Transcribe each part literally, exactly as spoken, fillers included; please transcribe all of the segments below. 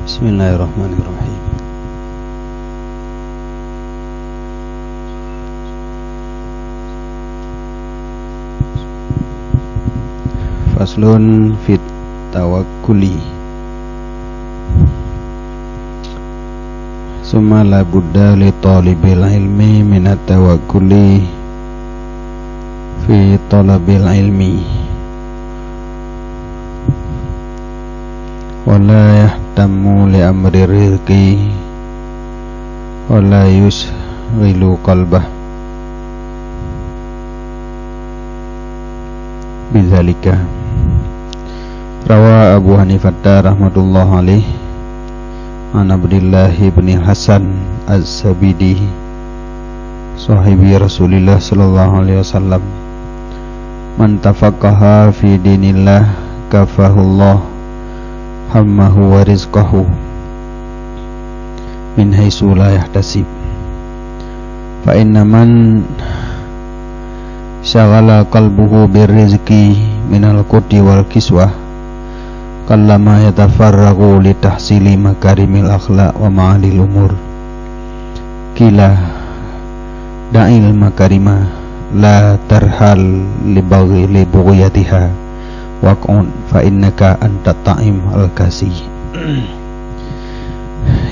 Bismillahirrahmanirrahim. Faslun fit tawakkuli. Summa la budda li talibil ilmi minat tawakkuli fi talabil ilmi. Wa la yahtammu li amri rizqi wa la yushghilu qalbah bidzalika. Rawa Abu Hanifata rahmatullah alaih an Abdillah ibni Hasan Az-Zabidi, sahibi Rasulillah sallallahu alaihi wasallam, "Man tafaqqaha fi dinillah kafahullah hammahu wa rizqahu min haitsu la yahtasib. Fa inna man syaghala qalbuhu birrizqi minal quti wal kiswah, qallama yatafarraghu li tahsili makarimil akhlaq wa ma'alil umur." Qila, "Da'il makarima, la tarhal li baghi, li bughyatiha, waq'ud fa innaka anta ta'im al-kasi."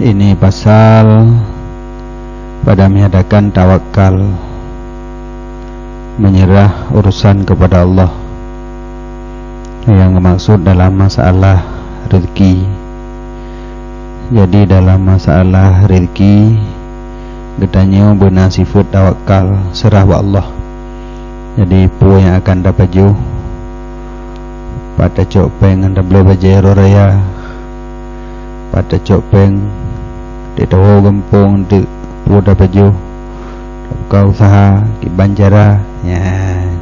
Ini pasal pada menyatakan tawakal, menyerah urusan kepada Allah. Nyang geumaksud dalam masalah rezeki. Jadi, dalam masalah rezeki, geutanyoe beuna sifeuet tawakal, seurah bak Allah. Jadi, peue nyang akan tapajoh, pat tacok péng ngon tabloe bajée uroe raya, pat tacok péng, teuk tawoe gampông, teuk peue tapajoh, tabuka usaha, kiban cara, nyan.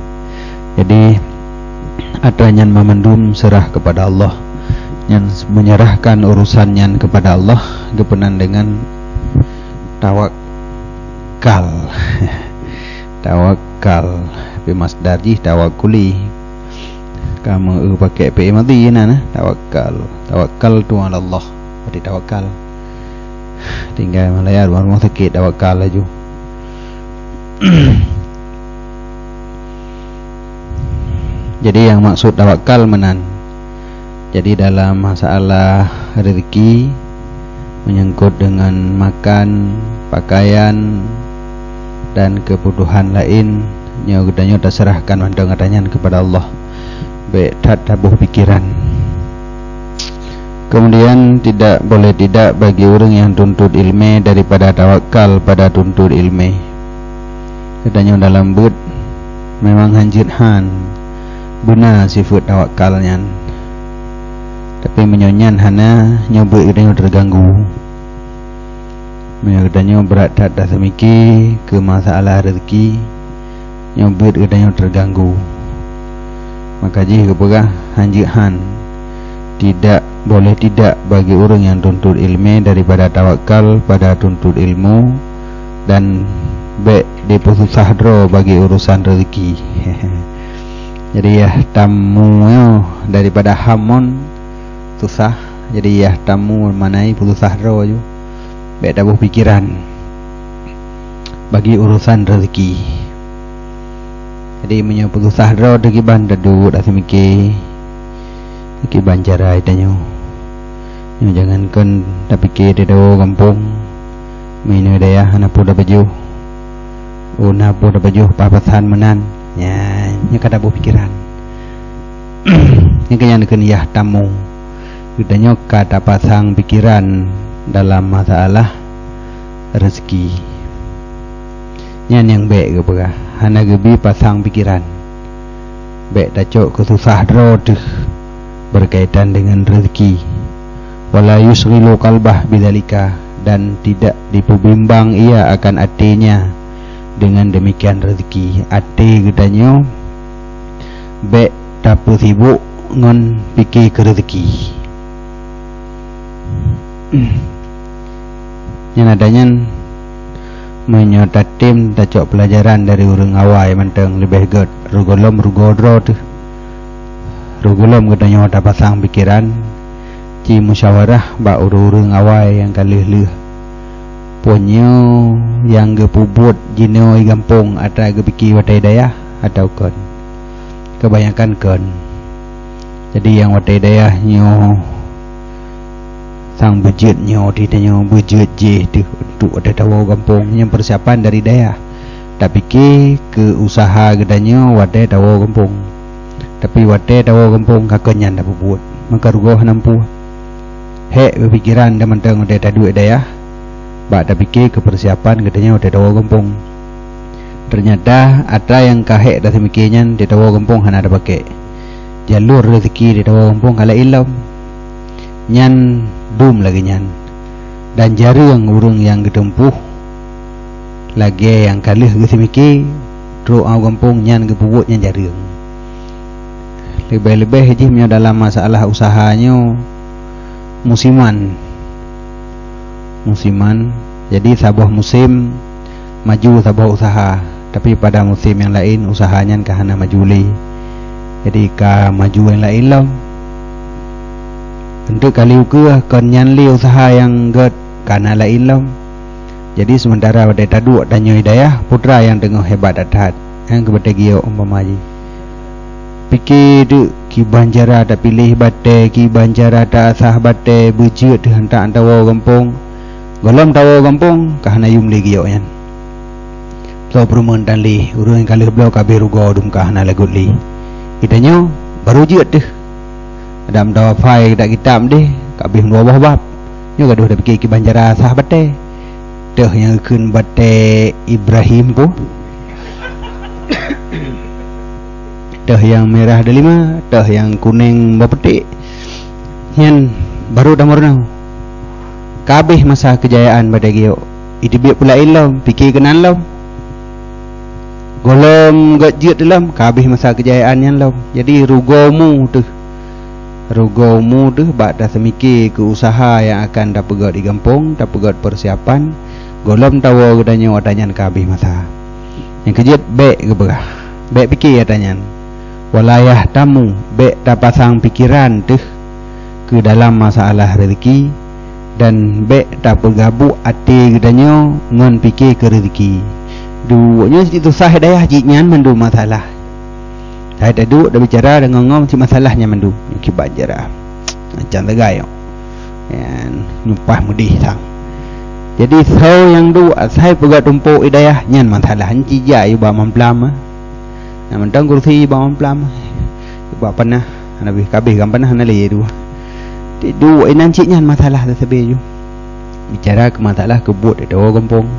Jadi, atra nyan mamandum seurah kepada Allah. Nyan menyerahkan urusan nyan kepada Allah, geupeunan dengan tawakal. Tawakal. Tapi masdar jih tawakkuli. Ka meu-eu pakai fi'il madhi na, na, tawakal. Tawakkaltu 'alallah. Berarti tawakal. Tinggai Malaya, rumoh sakét, tawakal laju. Jadi, nyang maksud tawakal meunan. Jadi, dalam masalah rezeki, menyangkut dengan makan, pakaian, dan kebutuhan laén, nyoe geutanyoe taseurahkan mantong atra nyan kepada Allah. Bék that taboh pikiran. Kemudian, tidak boleh tidak bagi ureuëng nyang tuntut iéleumé daripada tawakal pada tuntut iéleumé. Geutanyoe dalam beuet memang hanjeuet han beuna sifeuet tawakal nyan. Tapi meunyoe nyan hana, nyoe beuet geutanyoe teuganggu. Meunyoe geutanyoe brat that taseumike keu masalah rezeki, nyoe beuet geutanyoe teuganggu. Maka jih geupeugah hanjeuet han, tidak boleh tidak bagi ureuëng nyang tuntut iéleumé daripada tawakal pada tuntut ilmu, dan bék dipeususah droe bagi urusan rezeki. Jadi, yah tammu nyoe daripada hamon susah, jadi yah tammu manai peususah droe ju. Bék taboh pikiran bagi urusan rezeki. Jadi, meunyoe peususah droe teuh kiban, taduek taseumike, kiban cara geutanyoe. Nyoe jangankan tapike di dawa gampông, meunyoe dayah hana peue tapajoh, oh, na peue tapajoh, papasan meunan, nyan, nyoe ka taboh pikiran. Nyang keu nyan kheun yah tammu. Geutanyoe ka tapasang pikiran dalam masalah rezeki. Nyan nyang bék geupeugah, hana geubi pasang pikiran. Bék tacok keu susah droe teuh berkaitan dengan rezeki. Wala yusyghilu qalbah bidzalika, dan tidak dipeubimbang ia akan atenya dengan demikian rezeki. Até geutanyoe bék tapeusibok ngon pike keu rezeki. Nyan atra nyan, meunyoe tatem tacok peulajaran dari ureuëng awai mantong leubeh gét, reugoe lom reugoe droe teuh. Reugoe lom geutanyoe tapasang pikiran, Ci musyawarah bak ureuëng-ureuëng awai nyang ka lheueh-lheueh. Peue nyoe nyang geupeubuet jinoe di gampông atra geupike watée dayah atawa kon? Kebanyakan kon. Jadi nyang watée dayah nyoe sang beujeuet nyoe, di tanyoe beujeuet jih teuh untuk watée tawoe gampông, nyang persiapan dari dayah. Tapike keu usaha geutanyoe watée tawoe gampông. Tapi watée tawoe gampông ka kon nyan tapeubuet, maka rugoe hana meupuih. Hék peupikiran dan mantong watée taduek dayah, bak tapike keu persiapan geutanyoe watée tawoe gampông. Ternyata atra nyang ka hék taseumike nyan di tawoe gampông hana tapakée. Jalur rezeki di tawoe gampông ka laén lom. Nyan dum lagée nyan. Dan jareueng ureuëng nyang geuteumpôh lagée nyang ka lheueh geuseumike trok u gampông nyan geupeubuet nyan jareueng. Leubeh-leubeh jih meunyoe dalam masalah usaha nyoe musiman. Musiman. Jadi saboh musim maju saboh usaha, tapi pada musim nyang laén usaha nyan ka hana maju lé. Jadi ka maju nyang laén lom. Eunteuk kali ukeue kon nyan lé usaha nyang gét ka na laén lom. Jadi seumeuntara watée taduek tanyoe dayah putra nyang teungoh hebat that-that, nyang keu batée giyok umpama jih. Pike deuk kiban cara tapiléh batée, kiban cara taasah batée, beujeuet teuh hantak tawoe gampông. Gohlom tawoe gampông ka hana yum lé giyok nyan. Soe peurumoh tan lé, ureuëng nyang ka lheueh bloe ka abéh rugoe dum ka hana lagot lé. Geutanyoe barô jeuet teuh. Adam tawa phai kitab-kitab deh, ka abéh dua boh bab. Nyoe gadoh tapike kiban cara asah batée. Teuh nyang geukheun batée Ibrahim pu. Teuh nyang mirah delima, teuh nyang kunéng bapeuték. Nyan barô tameurunoe. Ka abéh masa keujayaan batée giyok. Iteubiet peulaén lom, pike keunan lom. Gohlom gét jeuet lom, ka abéh masa keujayaan nyan lom. Jadi rugoe mu teuh. Rugoe mu teuh bak taseumike keu usaha nyang akan tapeugét di gampông, tapeugét persiapan, gohlom tawoe geutanyoe atra nyan ka abéh masa. Nyang keujeuet bék geupeugah, bék pike atra nyan. Wala yahtamu, bék tapasang pikeran teuh keu dalam masalah rezeki, dan bék tapeugabuk até geutanyoe ngon pike keu rezeki. Duek nyoe cit susah dayah jih nyan mandum masalah. Hai taduek tabicara deungon-ngon cit masalah nyan mandum. Kiban cara. Macam tegai nyoe. Nyan nyupah meudeh sang. Jadi soe nyang duek asai peugah tumpok dayah nyan masalah. Nyan cit jak yue bak mamplam, ah. Nah, mantong kursi bak mamplam. Bak panah, hana bih kabeh kan panah hana lé dua. Tiduek inan cit nyan masalah teusabé ju. Bicara keu masalah keu buet di gampông.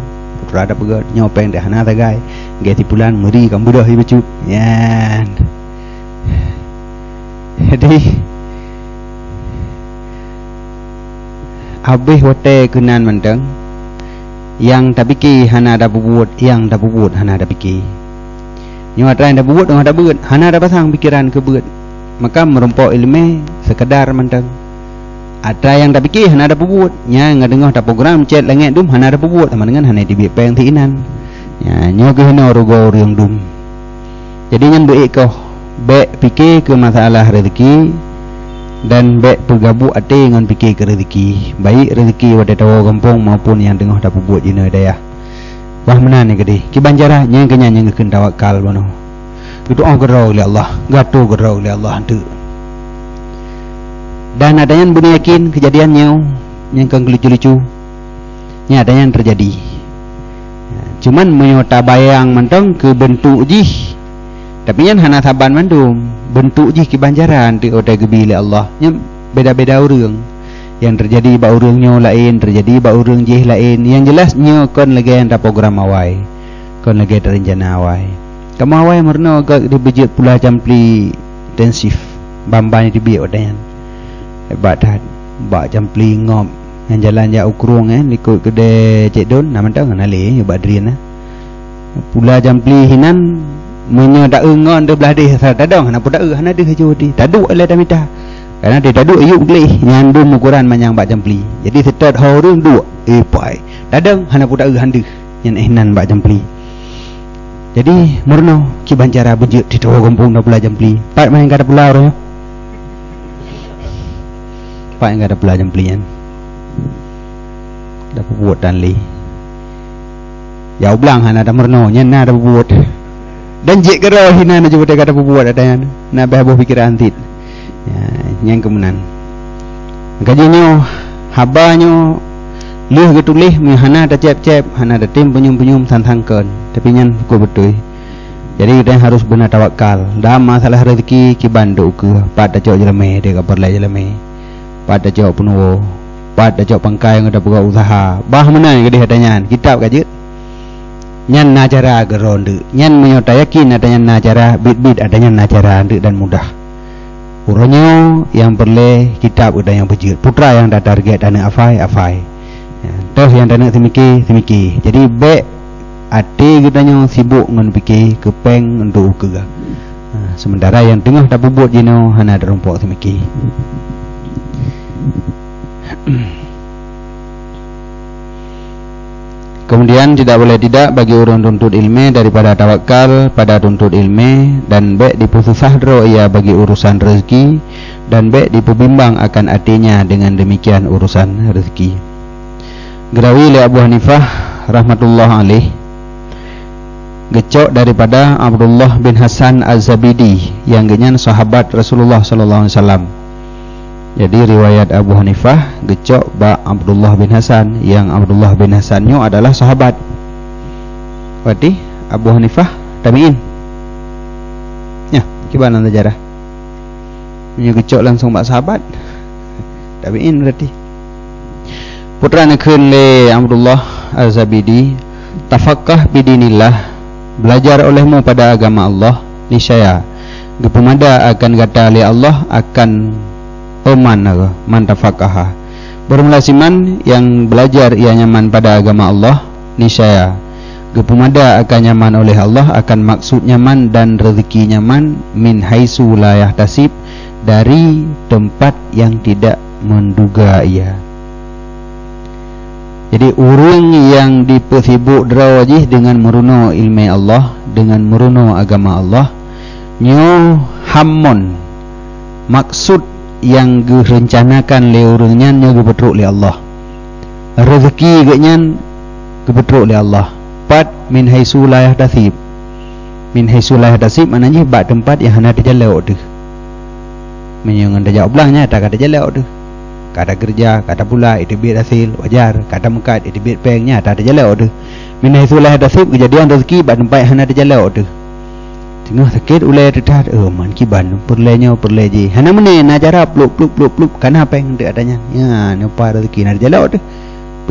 Putra tapeugah nyoe péng dah hana sagai. Gét sipulan meuri kan budoh ié bacut. Nyan. Jadi, habéh watée keunan mantong, nyang tapike hana tapeubuet, nyang tapeubuet hana tapike. Nyoe atra nyang tapeubuet teungoh tabeuet, hana tapasang pikeran keu beuet. Maka meurumpok iéleumé seukeudar mantong. Atra nyang tapike hana tapeubuet, nyang teungoh taprogram cét langét dum hana tapeubuet, sama deungon hana teubiet péng sinan. Nya, nyoe keuh hinoe rugoe ureuëng dum. Jadi nyan beuék koh, bék pike keu masalah rezeki dan bék peugabuk até ngon pike keu rezeki, baik rezeki watée tawoe gampông maupun nyang teungoh tapeubuet jinoe dayah. Bah meunan keudeh, kiban cara nyang keu nyan nyang geukheun tawakal bunoe. Geudoa keudroe lé Allah, geuatoe keudroe lé Allah teuk. Dan atra nyan beuna yakin keujadian nyoe nyang kon keu lucu-lucu. Nyan atra nyan teujadi. Cuman meunyoe tabayang mantong keu beuntuk jih, tapi nyan hana saban mandum. Beuntuk jih kiban cara teuk watée geubi lé Allah. Nyan beda-beda ureuëng. Nyang teujadi bak ureuëng nyoe laén, teujadi bak ureuëng jéh laén. Nyang jeulaih nyoe kon lagée nyang taprogram awai. Kon lagée tarencana awai. Kamoe awai meurunoe gét dibeujeuet pula campli intensif. Ban-ban teubiet watée nyan. Hebat that. Bak campli ngop. Nyang jalan jak u krueng, eh, likot keudée Cék Don, na mantong hana lé bak drien, eh. Pula campli hinan, meunyoe taeu ngon deuh blaih deh asai tadong, hana peue taeu, hana deuh aju di. Taduek lé tamita. Karena di taduek yub gleh, nyan dum ukuran manyang bak campli. Jadi seutôt ho ureuëng duek, eh, pai. Tadong, hana peue taeu, han deuh. Nyan eh nan bak campli. Jadi, meurunoe, kiban cara beujeuet di tawoe gampông tapula campli. Pat manyang ka tapula ureuëng nyoe. Pat nyang ka tapeula jeumpli nyan? Tapeubuet tan lé. Ya ublang hana tameurunoe, nyan na tapeubuet. Dan jeuet keudroe hina na jeuet ka tapeubuet ata nyan. Na beh boh pikeran cit. Ya, nyang keumeunan. Maka jih nyoe, haba nyoe lheueh geutuléh meunyoe hana tacép-cép, hana tatem peunyum-peunyum, sang-sang kon. Tapi nyan keu beutôi. Jadi, geutanyoe harôh beuna tawakal. Dalam masalah rezeki, kiban dok ukeue, pat tacok jeulamé, dek ka peureulée jeulamé. Pat tacok peunuwoe, pat tacok pangkai nyang tapeugah useuha. Bah meunan keudeh ata nyan, kitab ka jeuet. Nyan na cara keudroe ndeuk. Nyan meunyoe tayakin ata nyan na cara, biet-biet ata nyan na cara ndeuk dan mudah. Uroe nyoe nyang peureulée kitab geutanyoe beujeuet. Putra nyang tatarget aneuëk afai, afai. Ya, toh nyang taneuk seumike, seumike. Jadi, bék até geutanyoe sibok ngon pike keu péng untuk ukeue. Ha, sementara nyang teungoh tapeubuet jinoe hana tarumpok seumike. Kemudian, tidak boleh tidak bagi ureuëng tuntut ilmé daripada tawakal pada tuntut ilmé, dan bék dipeususah droe ia bagi urusan rezeki, dan bék dipeubimbang akan até nya dengan demikian urusan rezeki. Geurawi lé Abu Hanifah rahmatullah alaih, geucok daripada Abdullah bin Hasan Az-Zabidi, nyang geuhnyan sahabat Rasulullah sallallahu alaihi wasallam. Jadi, riwayat Abu Hanifah geucok bak Abdullah bin Hasan, nyang Abdullah bin Hasan nyoe adalah sahabat. Berarti Abu Hanifah tabi'in. Nya, kiban lam sejarah. Meunyoe geucok langsung bak sahabat, tabi'in berarti. Putra neukheun lé Abdullah Az-Zabidi, "Tafaqqah fi dinillah, belajar olehmu pada agama Allah, niscaya geupeumada akan gata lé Allah akan man, man tafaqqaha." Bermula siman nyang belajar ia nyan man pada agama Allah, niscaya geupeumada akan nyan man oleh Allah akan maksud nyan man dan rezeki nyan man, min haitsu la yahtasib, dari tempat yang tidak menduga ia. Jadi, ureuëng nyang dipeusibok droe jih deungon meurunoe iéleumé Allah, deungon meurunoe agama Allah, nyoe hamon maksud nyang geurencanakan lé ureuëng nyan nyoe geupeutrok lé Allah. Rezeki geuhnyan geupeutrok lé Allah. Pat? Min haitsu la yahtasib. Min haitsu la yahtasib makna jih bak teumpat nyang hana teujalok teuh. Meunyoe ngon tajak u blang nyan atra ka teujalok teuh. Ka takeureuja, ka tapula, iteubiet hasé, wajar, ka tameukat, iteubiet péng, nyan atra teujalok teuh. Min haitsu la yahtasib, keujadian rezeki bak teumpat hana teujalok teuh. Teungoh sakét ulée teuh that, oh, man kiban, peureulée nyoe, peureulée jih. Hana meuné, na cara plup, plup, plup, plup, ka na péng teuk atra nyan. Nyan, nyoe pat rezeki na teujalok teuh.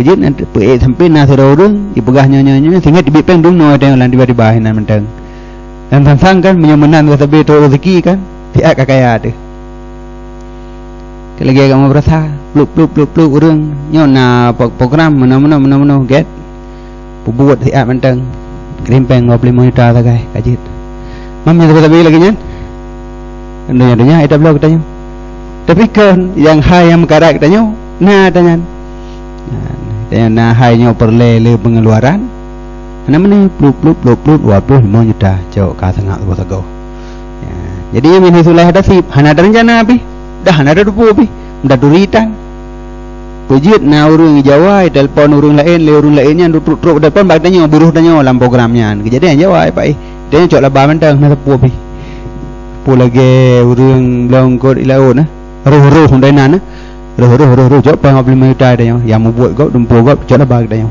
Peujeuet na, peuék sampoe na sidroe ureuëng, jipeugah nyoe, nyoe, nyoe, sehingga teubiet péng dum nyoe teuh lam tiba-tiba hinan mantong. Dan sang-sang kan, meunyoe meunan sabe trok rezeki kan, siat ka kaya teuh. Lagée kamoe beurasa, plup, plup, plup, plup, ureuëng nyoe na po-, program meunoe, meunoe, meunoe, meunoe, gét. Peubuet siat mantong. Kirim péng dua puluh lima juta sagai, ka jeuet. Mam nyang sabe-sabe lagée nyan? Donya-donya ita bloe geutanyoe. Tapi kon, nyang hai nyang meukarat geutanyoe, na atra nyan. Nah, geutanyoe na hai nyoe peureulée lé pengeluaran. Hana meuné, plup, plup, plup, plup, dua puluh lima juta. Cok ka seungab sagoe-sagoe. Ya, jadi, min haitsu la yahtasib, hana tarencana pih. Dah hana tateupeue pih, meutaturi tan. Peujeuet na ureuëng Jawa, itelepon ureuëng laén, lé ureuëng laén nyan trok-trok telepon bak tanyoe, buruh tanyoe lam program nyan. Keujadian Jawa, eh, Pak, eh. Tanyoe cok laba mantong, hana teupeue pih. Peue lagée ureuëng blong kot i laôt, eh. Roh-roh dai nan, eh. Roh, roh, roh, roh, cok péng dua puluh lima juta tanyoe. Nyang mubuet gob, dumpeue gob, cok laba geutanyoe.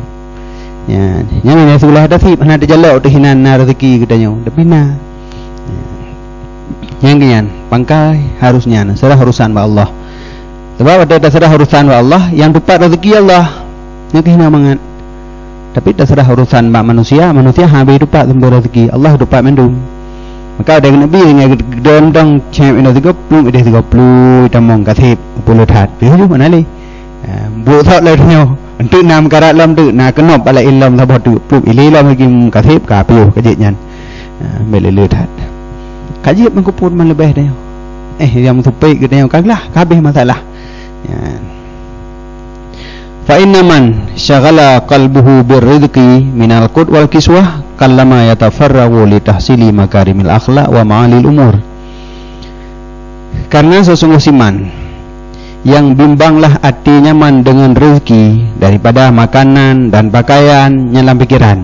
Nyan, nyan min haitsu la yahtasib, hana teujalok teuh hinan na rezeki geutanyoe. Tapi na. Nyang keu nyan, pangkai harôh nyan, seurah urosan bak Allah. Sabab watée taseurah urosan bak Allah, nyang tupat rezeki Allah. Nyan keuh hina mangat. Tapi taseurah urosan bak manusia, manusia hana bri tupat sumber rezeki, Allah tupat mandum. Maka watée keuneuk bri, tinggai geudontong céb inoe sigoe pluek, ideh sigoe pluek, tamong ka seb, peue le that. Piôh ju mana lé. Ha, brok sot lé tanyoe. Enteuk na meukarat lom teuk, na keunop bak laén lom saboh teuk, pluek ilé lom lagi meukaséb ka piôh ka jeuet nyan. Ha, bék lé-lé that. Ka jeuet meukeupot man leubeh tanyoe. Eh, nyang meusupék geutanyoe ka glah, ka habéh masalah. Nyan. Fa inna man syaghala qalbuhu birrizqi minal qut wal kiswah qallama yatafarraghu li tahsili makarimil akhlaq wa ma'alil umur. Karena sesungguh siman Nyang bimbanglah até nyaman deungon reuzeki daripada makanan dan pakaian nyang lam pikeran.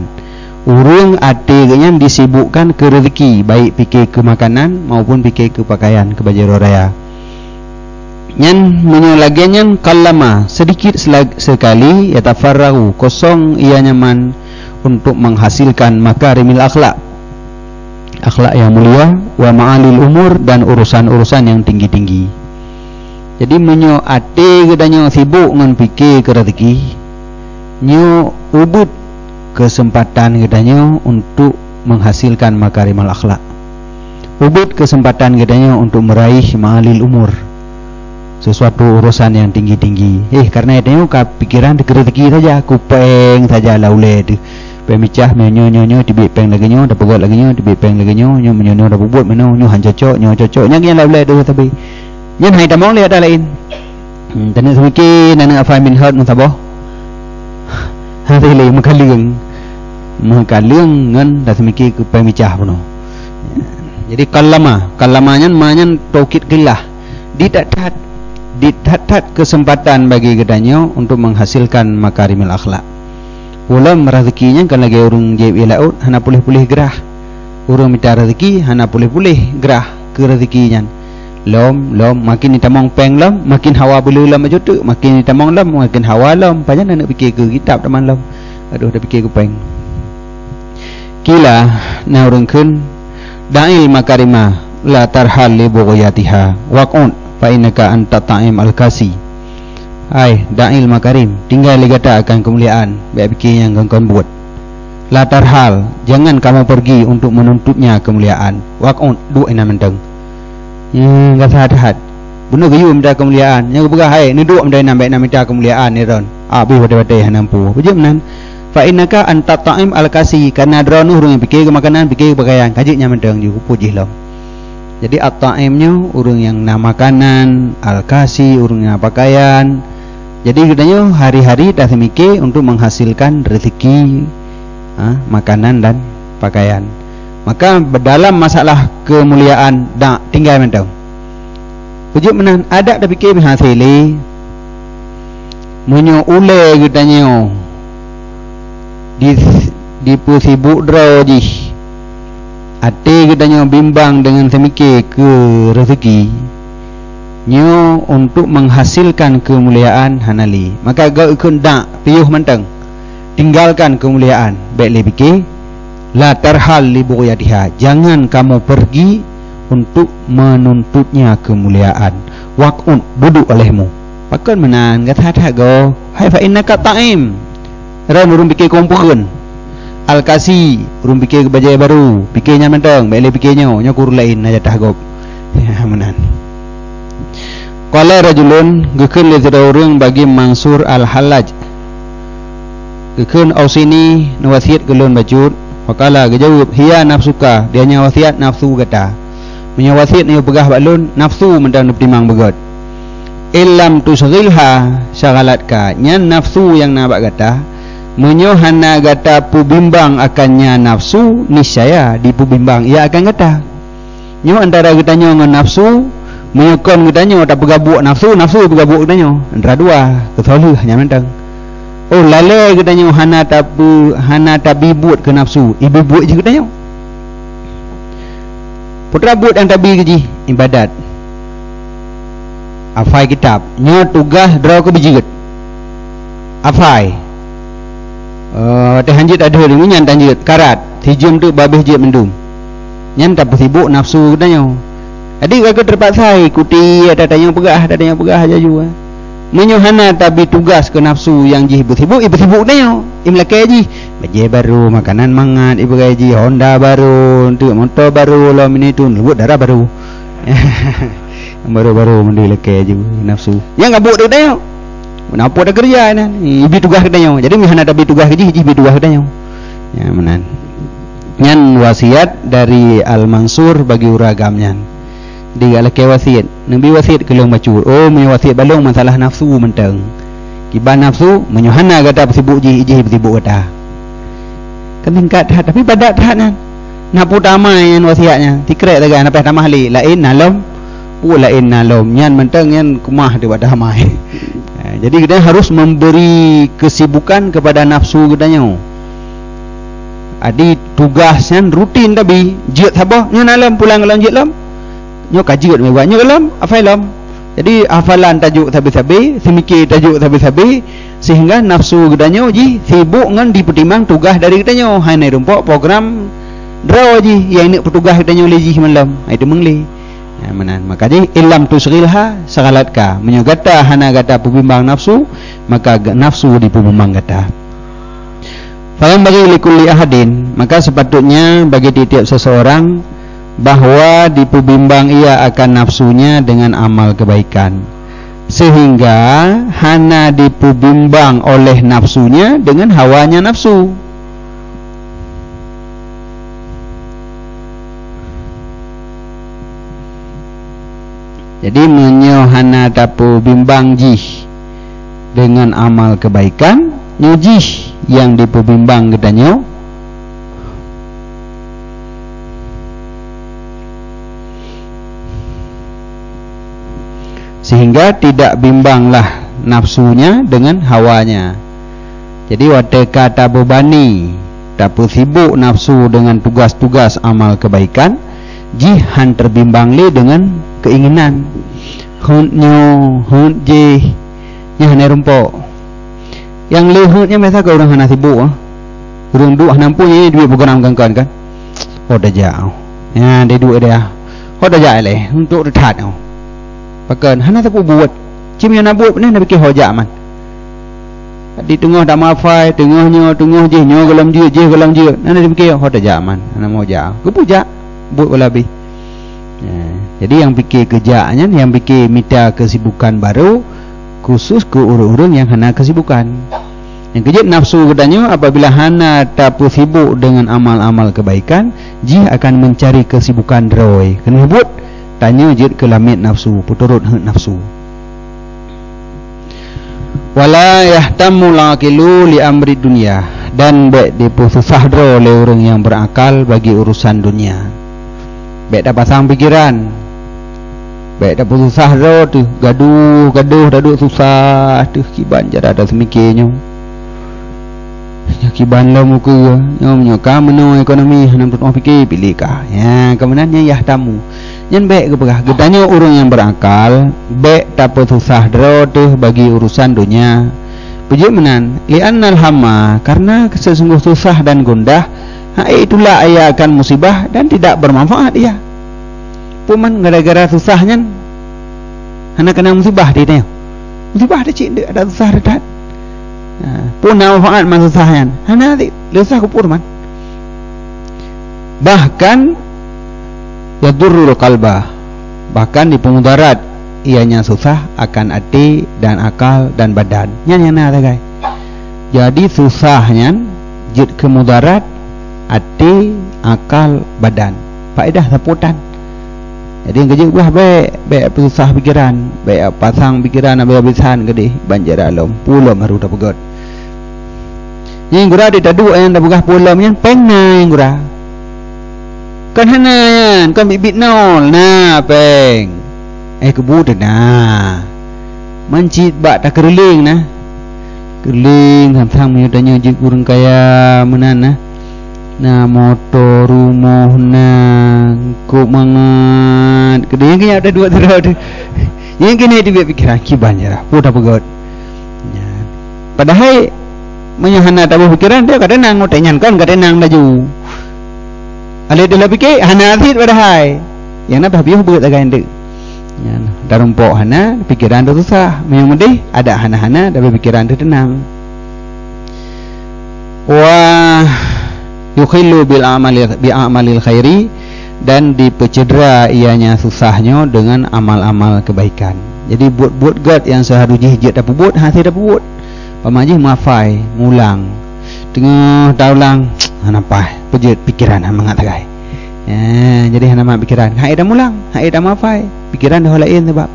Ureuëng até geuhnyan disibukkan keu reuzeki, baik pike keu makanan maupun pike keu pakaian, keu bajée raya. Nyan meunyoe lagée nyan, qallama, sedikit sela-, sekali, yatafarraghu, kosong ia nyaman untuk menghasilkan makarimil akhlak, akhlak yang mulia, wa ma'alil umur, dan urusan-urusan yang tinggi-tinggi. Jadi meunyoe até geutanyoe sibuk ngon pike keu reuzeki, nyoe ubit keuseumpatan geutanyoe untuk menghasilkan makarimal akhlak. Ubit keuseumpatan geutanyoe untuk meuraih ma'alil umur, sesuatu urusan yang tinggi-tinggi. Eh, karena geutanyoe ka pikeran keu reuzeki saja, keu péng saja lam ulée teuh. Péng micah, meunyoe nyoe, nyoe, nyoe, teubiet péng lagée nyoe, tapeugét lagée nyoe, teubiet péng lagée nyoe, nyoe meunyoe, nyoe tapeubuet meunoe, nyoe han cocok, nyoe cocok. Nyan nyang lam ulée teuh sabe. Nyan hai tamong lé ata laén. Hmm, taneuk seumike, taneuk afai min hot meusaboh. Hase lé meukaleueng. Meukaleueng ngon taseumike keu péng micah bunoe. Jadi qallama, qallama nyan ma nyan taukid qillah. Di that-that, di that-that keuseumpatan bagi geutanyoe untuk menghasilkan makarimil akhlak. Ulôn reuzeki nyan kon lagée ureuëng jieb ie laôt, hana puléh-puléh grah. Ureuëng mita reuzeki hana puléh-puléh grah keu reuzeki nyan. Lom, lom, makin jitamong péng lom, makin hawa beuleu lom aju teuk, makin jitamong lom, makin hawa lom, pajan aneuk pike keu kitab teuma lom. Adoh, tapike keu péng. Qila, na ureuëng kheun, da'il makarima, la tarhal li bughyatiha, waq'ud, fa innaka an tat'im al-kasi. Hai, da'il makarim, tinggai lé gata akan keumuliaan, bék pike nyang kon-kon buet. La tarhal, jangan kamu pergi untuk menuntutnya kemuliaan. Waq'ud, duek inan mantong. Nyan gata that-that. Bunoe geuyue mita keumuliaan, nyan geupeugah, "Hai, neuduek mita inan, bék na mita keumuliaan, Iron." Abéh watée-watée hana mampu. Peue jeuet meunan? Fa innaka an tat'im al-kasi, karena droeneuh ureuëng nyang pike keu makanan, pike keu pakaian, ka jeuet nyan mantong ju, keupeue jih lom. Jadi at-ta'im nyoe ureuëng nyang na makanan, al-kasi ureuëng nyang na pakaian. Jadi geutanyoe hari-hari taseumike untuk menghasilkan rezeki, ha, makanan dan pakaian. Maka dalam masalah keumuliaan, dak tinggai mantong. Peue jeuet meunan, adak tapike meuhasé lé. Meunyoe ulée geutanyoe di, dipeusibuk droe jih, até geutanyoe bimbang deungon seumike keu rezeki, nyoe untuk menghasilkan keumuliaan hana lé. Maka geukeundak piôh mantong, tinggalkan keumuliaan, bék lé pike, la tarhal li bughyatiha, jangan kamu pergi untuk menuntutnya kemuliaan. Waq'ud, duduk olehmu. Pakon meunan, gata that-that goe. Hai fa innaka ta'im. Ron ureuëng pike keu peue? Al-kasi, ureuëng pike keu bajée barô, pike nyan mantong, bék lé pike nyoe, nyoe keu ureuëng laén na jatah gob. Ya, meunan. Qala rajulun, geukheun lé sidroe ureuëng bagi Mansur Al-Hallaj. Geukheun, "Ausini, neuwasiet keu lôn bacut." Faqala, geujaweueb, "Hiya nafsuka, dia nyan wasiat nafsu gata." Meunyoe wasiet nyoe peugah bak lôn, nafsu mantong neupeutimang beugét. "Illam tusyghilha syaghalatka," nyan nafsu nyang na bak gata. Meunyoe hana gata peubimbang akan nya nafsu, niscaya dipeubimbang ia akan gata. Nyoe antara geutanyoe ngon nafsu, meunyoe kon geutanyoe tapeugabuek nafsu, nafsu peugabuek geutanyoe. Antara dua, keusoe lheueh nyan mantong. Oh, lalée geutanyoe hana tapeu-, hana tabi buet keu nafsu, ibi buet jih geutanyoe. Peue teuma buet nyang tabi keu jih, iébadat. Afai kitab, nyoe tugaih droe keu beujeuet. Afai. Eh, watée hanjeuet adeuh deungon nyan tanjeuet, karat, sijeuem teuk babeh jeuet mandum. Nyan tapeusibok nafsu geutanyoe. Jadi ka keuh teupaksa ikuti ata tanyoe peugah, ata tanyoe peugah laju, eh. Meunyoe hana tabi tugaih keu nafsu nyang jih beusibok, ibeusibok geutanyoe, imeulakée jih. Bajée barô, makanan mangat, ipeugah jih, honda barô, enteuk moto barô, lom ini tu, leubuet dara barô. Barô-barô mandum lakée ju nafsu. Nyang ka buet geutanyoe. Meunapot takeureuja nyan, ibi tugaih geutanyoe. Jadi meuhana tabi tugaih keu jih, jih bi tugaih geutanyoe. Ya, meunan. Nyan wasiat dari Al-Mansur bagi ureuëng agam nyan. Di gak lakée wasiat, neubi wasiat keu lôn bacut. Oh, meunyoe wasiat bak lôn masalah nafsu mantong. Kiban nafsu, meunyoe hana gata peusibok jih, jih peusibok gata. Kan singkat that, tapi padat that nyan. Na peue tamah nyan wasiat nyan, sikrek sagai, na payah tamah lé, laén na lom Peue laén na lom, nyan mantong nyan keumah daripada amai. Ha, jadi kita harus memberi kesibukan kepada nafsu geutanyoe. Jadi tugas nyan rutin tabi, jeuet saboh, nyoe na lom, pulang lom jeuet lom. Nyoe ka jeuet meubat, nyoe lom, hafai lom. Jadi hafalan tajok sabe-sabe, seumike tajok sabe-sabe, sehingga nafsu geutanyoe jih sibuk ngon jipeutimang tugas dari geutanyoe. Hai na rumpok program droe jih, nyang neuk peutugas geutanyoe lé jih malam. Hai teumeung lé. Ha, meunan. Maka jih, "Illam tusyghilha saghalatka." Meunyoe gata hana gata peubimbang nafsu, maka ga-, nafsu dipeubimbang gata. "Fayanbaghi likulli ahadin," maka sepatutnya bagi tiap-tiap seseorang bahwa dipeubimbang ia akan nafsunya dengan amal kebaikan, sehingga hana dipeubimbang oleh nafsunya dengan hawanya nafsu. Jadi, meunyoe hana tapeubimbang jih dengan amal kebaikan, nyoe jih nyang dipeubimbang geutanyoe. Sehingga tidak bimbanglah nafsunya dengan hawanya. Jadi, watée ka tabebani, tapeusibok nafsu dengan tugas-tugas amal kebaikan, jih han teubimbang lé dengan keinginan. Heuet nyoe, heuet jih, nyan hana rumpok. Nyang lé heuet nyan biasa keu ureuëng hana sibok, ah. Ureuëng duek hana ampôn, nyan duek program kan-kan kan. Oh, tajak. Nyan, dia duek dia. Oh, tajak lé, untuk that. Pakon, hana sapeue buet. Cuma nyang na buet, beuna na pike ho jak man. Di teungoh dak mafai, teungoh nyoe, teungoh jih, nyoe gohlom jeuet, jih gohlom jeuet. Na, na pike ho tajak man, hana mau jak. Geupeu jak, buet bala bih. Ya, jadi nyang pike keu jak nyan, nyang pike mita kesibukan baru, khusus keu ureuëng-ureuëng nyang hana kesibukan. Nyang keujeuet nafsu geutanyoe apabila hana tapeusibok dengan amal-amal kebaikan, jih akan mencari kesibukan droe. Keuneuk buet, tanyoe jeuet keu lamiet nafsu, peuturot heuet nafsu. "Wala yahtammul aqilu li amri dunya," dan bék dipeususah droe lé ureuëng nyang berakal bagi urusan dunia. Bék tapasang pikeran. Bék tapeususah droe teuh, gadoh-gadoh taduek susah teuh kiban cara taseumike nyoe. Nyoe kiban lom ukeue, nyoe meunyoe ka meunoe ekonomi hana peutuah pike, piléh ka. Ya, keumanaan nyan yahtamu. Nyan bék geupeugah, geutanyoe ureuëng nyang berakal, bék tapeususah droe teuh bagi urusan donya. Peujeuet meunan, li'annal hamma, karena seusunggoh susah dan gundah, ha'e tulak ia akan musibah dan tidak bermanfaat ia. Peue man gara-gara susah nyan hana keunong musibah di tanyoe. Musibah di cit deuk ada susah that. Ha, peue na manfaat man susah nyan? Hana, di susah keu peue man. Bahkan yadurrul qalba, bahkan dipeumudarat ianya susah akan até dan akal dan badan. Nyan nyang na sagai. Jadi susah nyan jeuet keu mudarat até, akal, badan. Faedah sapotan. Jadi nyang keujeuet bah bék, bék peususah pikeran, bék pasang pikeran habéh-habésan keudeh ban jarak lom. Peue lom harôh tapeugét. Nyang gura di taduek nyang tapeugah peue lom nyan péng na nyang gura. Kon hana nyan, kon biet-biet nol na péng. Eh, keubu teuh na. Man cit bak takeureuleng na. Keureuleng sang-sang meunyoe tanyoe jeuet ureueng kaya meunan na. Na moto, rumoh na, kôb mangat. Keudeh nyang keunyat taduek sidroe teuh. Nyang keuneuk teubiet pikeran kiban cara. Peue tapeugét. Nyan. Padahai meunyoe hana taboh pikeran, dia ka teunang, watée nyan kon ka teunang laju. Alé teuh lôn pike, hana cit padahai. Nyang na bah piôh beuet sagai eunteuk. Nyan, tarumpok hana, pikeran teuh susah. Meunyoe meudeh, adak hana-hana, tapi pikeran teuh teunang. Wa yukhillu bil amali, bi amalil khairi, dan dipeucedera ianya susah nyoe dengan amal-amal kebaikan. Jadi buet-buet gét nyang seuharôh jih jeuet tapeubuet, hase tapeubuet. Pama jih mafai, mulang. Teungoh taulang, hana paih, peujeuet pikeran hana mangat sagai. Eh, jadi hana mangat pikeran. Hai tamulang, hai tamafai. Pikeran deuh laén sabab.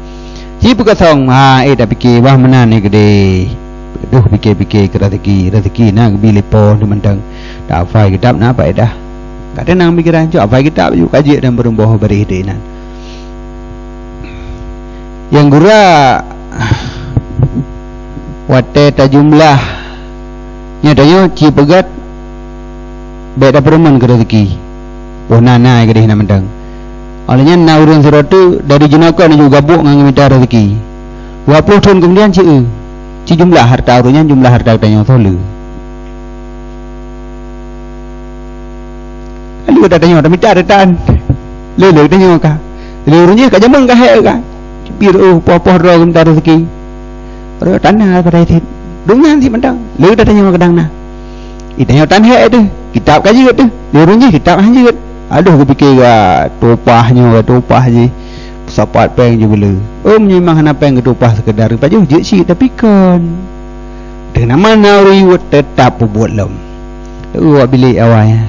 Ci peukosong, ha, eh, tapike bah meunan ni keudeh. Duh, pike-pike keu raseuki, raseuki na geubi lé Po teuh mantong. Tafai kitab na faedah. Ka teunang pikeran, cok fai kitab ju, ka jeuet dan beureumoh bareh deh nan. Nyang gura, watée tajumlah, nyoe tanyoe ci peugét bék tapeureumeun keu rezeki. Boh na, na keudeh na mantong. Óh lheueh nyan na ureuëng sidroe teuk dari jinoe kon jeuet gabuk ngon geumita rezeki. Dua ploh thon keumudian ci eu, ci jumlah hareuta ureuëng nyan jumlah hareuta geutanyoe soe le. Lalu geutanyoe tamita teutan. Le, le geutanyoe ka. Le ureuëng jih ka jameun ka hék ka. Cibir, oh, poh-poh droe geumita rezeki. Roh tanah pada sit. Dum nyan sit mantong. Le geutanyoe kadang na. Geutanyoe tan hék teuh. Kitab ka jeuet teuh. Le ureuëng jih kitab han jeuet. Aduh, geupike ka tupah nyoe, ka tupah jih. Sapat péng jih beule. Oh, meunyoe memang hana péng geutupah sekedar pajoh jeuet cit, tapi kon. Teungoh na ureuëng tetap peubuet lom. Teuka bilék awai.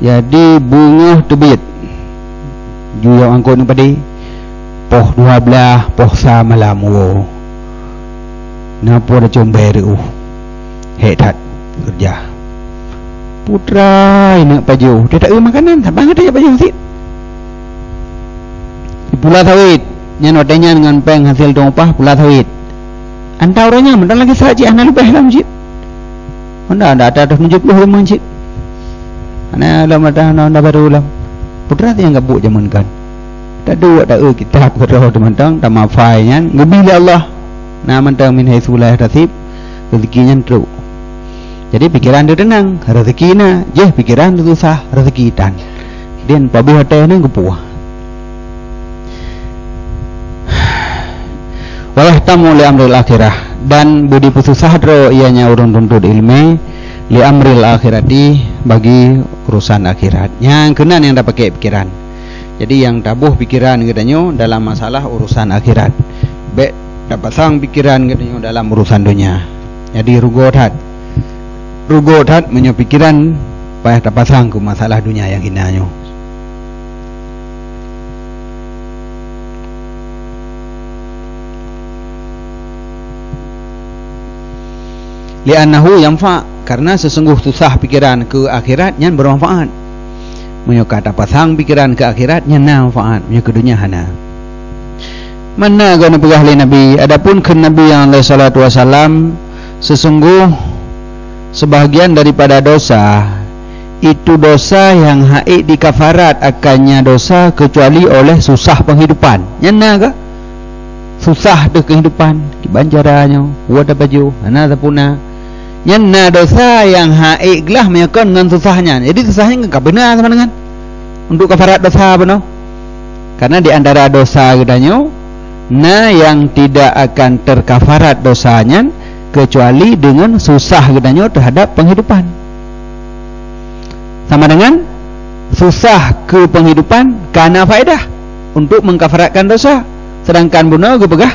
Jadi beungoh teubiet. Juyong angkot ngon padé. Poh dua blaih, poh sa malam woe. Na po da combée reuôh. Hék that keureuja. Putra ineuk pajoh, teuta eu makanan, saban geutanyoe pajoh sit. Di pula sawét, nyan watée nyan ngon péng hasil teumupah pula sawét. Anta uroe nyan meunan lagée sat cit hana leubeh lom cit. Honda ada atas tujuh puluh lima cit. Hana lom ada honda baru lom. Putra nyang gabuk jameun kan. Taduek taeu kitab keudroe teumantong tamafai nyan geubi lé Allah. Na mantong min haitsu la yahtasib, rezeki nyan trok. Jadi pikeran teuh teunang, rezeki na, jih pikeran teuh susah, rezeki tan. Dan paboh watée nyan geupuih. Wa yahtamu li amril akhirah, dan beudipeususah droe ianya ureuëng tuntut iéleumé li amril akhirati, bagi urusan akhirat. Nyang keunan nyang tapakée pikeran. Jadi nyang taboh pikeran geutanyoe dalam masalah urusan akhirat. Bék tapasang pikeran geutanyoe dalam urusan donya. Jadi rugoe that. Rugoe that meunyoe pikeran payah tapasang keu masalah donya nyang hina nyoe. Li'annahu yanfa', karena seusunggoh susah pikeran keu akhirat nyan beumanfaat. Meunyoe ka tapasang pikeran keu akhirat, nyan na manfaat, meunyoe keu donya hana. Mana geuneuk peugah lé Nabi, adapun kheun Nabi nyang alaihi salatu wasalam, seusunggoh sebahagian daripada dosa, itu dosa nyang ha'ék dikafarat akannya dosa kecuali oleh susah penghidupan. Nyan na kah? Susah teuh kehidupan, kiban cara nyoe, buet apa jih, hana sapeuna. Nyan na dosa nyang ha'ék glah meunyoe kon ngon susah nyan. Jadi susah nyan ka beuna sama dengan untuk kafarat dosa bunoe. Karena di antara dosa geutanyoe, na nyang tidak akan terkafarat dosa nyan kecuali dengan susah geutanyoe terhadap penghidupan. Sama dengan susah keu penghidupan ka na faedah untuk mengkafaratkan dosa, sedangkan bunoe geupeugah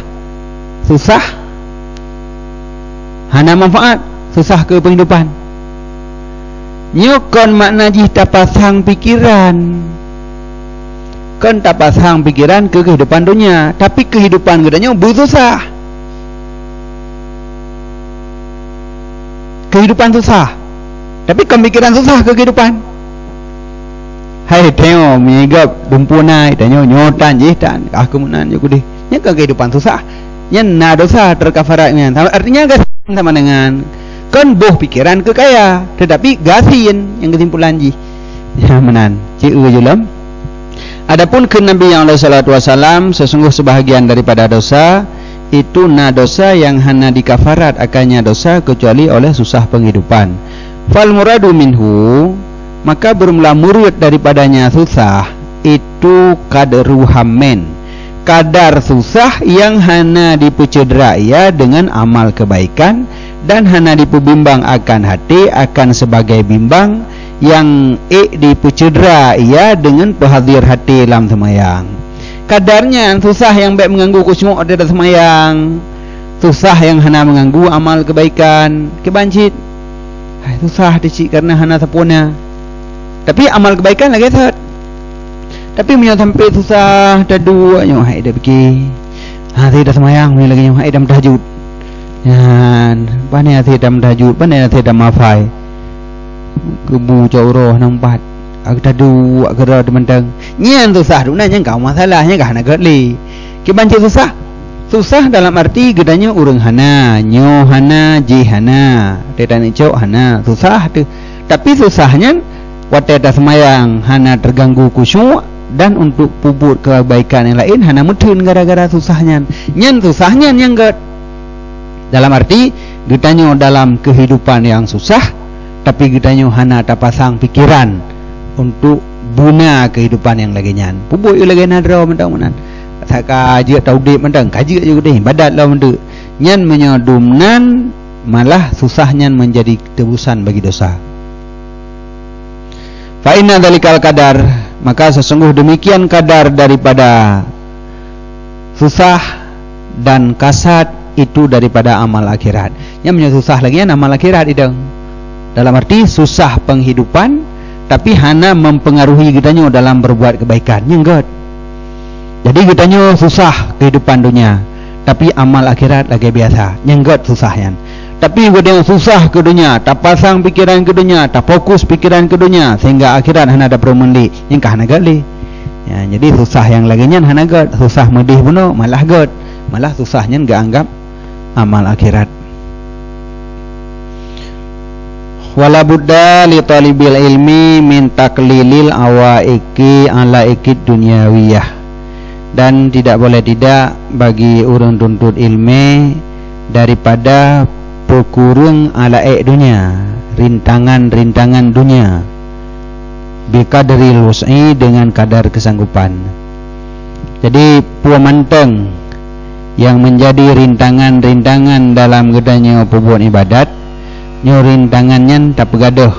susah hana manfaat, susah keu penghidupan. Nyoe kon makna jih tapasang pikeran. Kon tapasang pikeran keu kehidupan donya, tapi kehidupan geutanyoe beususah. Kehidupan susah. Tapi kon pikeran susah keu kehidupan. Hai, tanyoe meunyoe gop dumpeue na, tanyoe nyoe tan jih tan, ah, keumunan jih kudeh. Nyan kon kehidupan susah. Nyan na dosa terkafarat nyan. Sama, artinya gasien sama dengan kon boh pikeran keu kaya, tetapi gasien nyang keusimpulan jih. Nyan meunan. Ci eu jeulam. Adapun kheun Nabi nyang alaihi salatu wasalam, sesungguh sebahagian daripada dosa, itu na dosa nyang hana dikafarat akannya dosa kecuali oleh susah penghidupan. Fal muradu minhu, maka bermula murid daripadanya susah, itu qadru hammin, kadar susah nyang hana dipeucedera ia dengan amal kebaikan dan hana dipeubimbang akan hati akan sebagai bimbang nyang ék dipeucedera ia deungon peuhadér hati lam seumayang. Kadar nyan susah nyang bék meuganggu khusyuk di dalam seumayang, susah nyang hana meuganggu amal keubaikan. Kiban cit, hai, susah di cit kareuna hana sapeue na. Tapi amal keubaikan lagée that. Tapi meunyoe sampai susah, taduek nyoe, hai, dak pike. Ha, hase dak seumayang, meunyoe lagée nyoe, hai, dak meutahajud. Nyan, pane hase dak meutahajud, pane hase dak mafai. Keubu cok uroe hana meupat. Aku taduek keudroe teumantong. Nyan susah duna nyan ka masalah, nyan ka hana gét lé. Kiban cit susah? Susah dalam arti geutanyoe ureuëng hana, nyoe hana, jih hana, teutaneucok hana, susah teuh. Tapi susah nyan watée taseumayang hana teuganggu khusyuk dan untuk peubuet keubaikan nyang laén hana meutheun gara-gara susah nyan. Nyan susah nyan nyang gét. Dalam arti geutanyoe dalam keuhidupan nyang susah, tapi geutanyoe hana tapasang pikeran untuk beuna keuhidupan nyang lagée nyan. Peubuet lagée na droe mantong meunan. Saka jeuet taudeb mantong, ka jeuet jih udeh ibadat lom mantong. Nyan meunyoe dum nan, malah susah nyan menjadi tebusan bagi dosa. Fa inna dzalikal qadar, maka sesungguh demikian kadar daripada susah dan kasad itu daripada amal akhirat. Nyan meunyoe susah lagée nyan amal akhirat idong. Dalam arti susah penghidupan, tapi hana mempengaruhi geutanyoe dalam berbuat kebaikan. Nyan gét. Jadi geutanyoe susah kehidupan dunia, tapi amal akhirat lagée biasa. Nyan gét susah nyan. Tapi geutanyoe susah keu dunia, tapasang pikeran keu dunia, tafokus pikeran keu dunia, sehingga akhirat hana tapeurumeun lé. Nyan ka hana gét lé. Ya, jadi susah nyang lagée nyan hana gét, susah meudeh bunoe malah gét, malah susah nyan geuanggap amal akhirat. Wala budda li talibil ilmi min taklilil awaiqi ala ikid dunyawiyah. Dan tidak boleh tidak bagi ureuëng tuntut ilmu daripada peukureueng alaék dunia, rintangan-rintangan dunia, biqadril wus'i, dengan kadar kesanggupan. Jadi, peue mantong nyang menjadi rintangan-rintangan dalam geutanyoe peubuet ibadat, nyoe rintangan nyan tapeugadôh,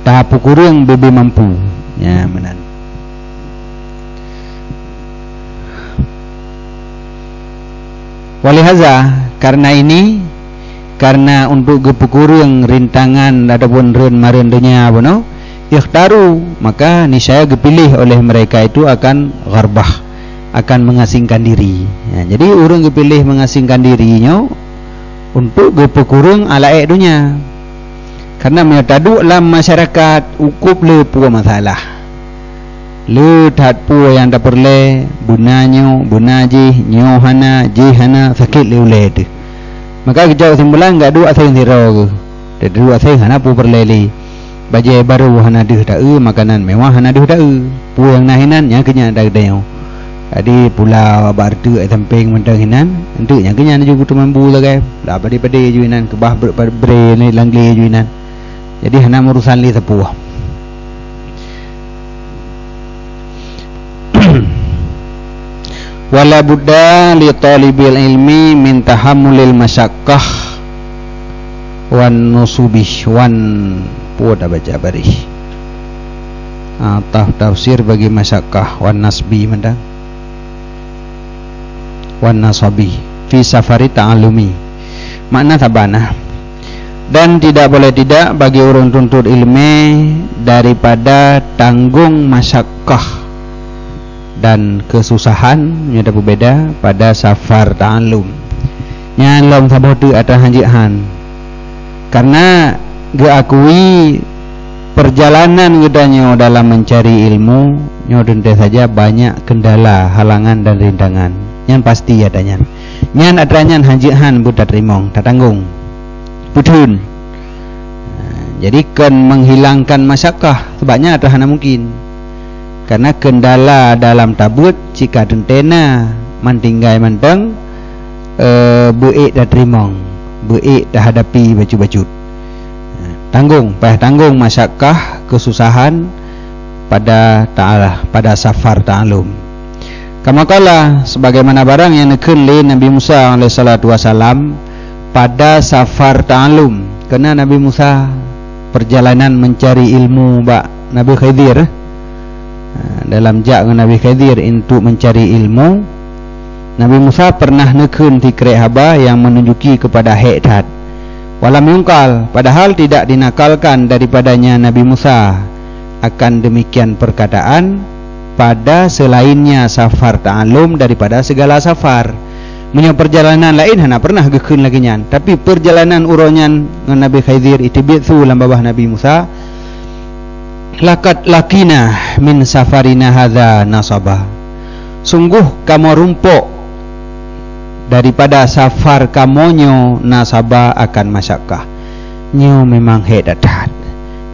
tapeukureueng beu-beu mampu. Ya, meunan. Walihaza, karena ini, karena untuk geupeukureueng rintangan ataupun reuen-mareuen donya bunoe, ikhtaru, maka niscaya geupiléh oleh mereka itu akan gharbah, akan mengasingkan diri. Ya, jadi ureuëng geupiléh mengasingkan diri nyoe untuk geupeukureueng alaék donya. Karena meunyoe taduek lam masyarakat, ukôb le peue masalah. Le that peue nyang tapeureulée, beuna nyoe, beuna jih, nyoe hana, jih hana, sakét le ulée teuh. Maka geucok simpulan, geuduek aseng sidroe geuh. Taduek aseng hana peue peureulée lé. Bajée barô hana deuh taeu, makanan mewah hana deuh taeu. Peue nyang na hinan, nyang keu nyan taeu tanyoe. Jadi pula bak reuteuek sampéng mantong hinan, enteuk nyang keu nyan ju kuteumambu sagai. Pula padé-padé ju hinan, keubah bre-, bre-, bre-, langglé ju hinan. Jadi hana meurusan lé sapeue. Wala budda li talibil ilmi min tahammulil masyaqqah wan nusubi, wan, peue tabaca barih. Ah, taf-, tafsir bagi masyaqqah wan nasbi mantong. Wan nasabi fi safari ta'allumi. Makna saban na. Dan tidak boleh tidak bagi ureuëng tuntut ilmu daripada tanggong masyakkah dan kesusahan, nyoe tapeubeda pada safar ta'allum. Nyan lom saboh teuk atra hanjeuet han. Karena geuakui perjalanan geutanyoe dalam mencari ilmu nyoe teuntée saja banyak kendala, halangan dan rintangan. Nyan pasti atra nyan. Nyan atra nyan hanjeuet han beutateurimong, tatanggong. Peutheun. Jadi kon menghilangkan masyakkah, sebabnya atra hana mungkin. Karena kendala dalam tabeuet cit ka teuntée na, man tinggai mantong, eh, beuék tateurimong, beuék tahadapi bacut-bacut. Tanggong, payah tanggong masyakkah, kesusahan pada ta'ala, pada safar ta'allum. Kama qala, sebagaimana barang nyang neukheun lé Nabi Musa alaihissalatu wassalam pada safar ta'allum. Keureuna Nabi Musa perjalanan mencari ilmu bak Nabi Khidir. Ha, dalam jak ngon Nabi Khidir untuk mencari ilmu, Nabi Musa pernah neukheun sikrek haba nyang menunjuki kepada hék that. Walam yungkal, padahal tidak dinakalkan daripadanya Nabi Musa akan demikian perkataan pada selainnya safar ta'allum daripada segala safar. Meunyoe perjalanan laén hana pernah geukheun lagée nyan, tapi perjalanan uroe nyan ngon Nabi Khidir iteubiet su lam babah Nabi Musa, "Laqad laqina min safarina hadza nasaba." Sunggoh kamoe rumpok daripada safar kamoe nyoe na saba akan masyakkah. Nyoe memang hék that-that.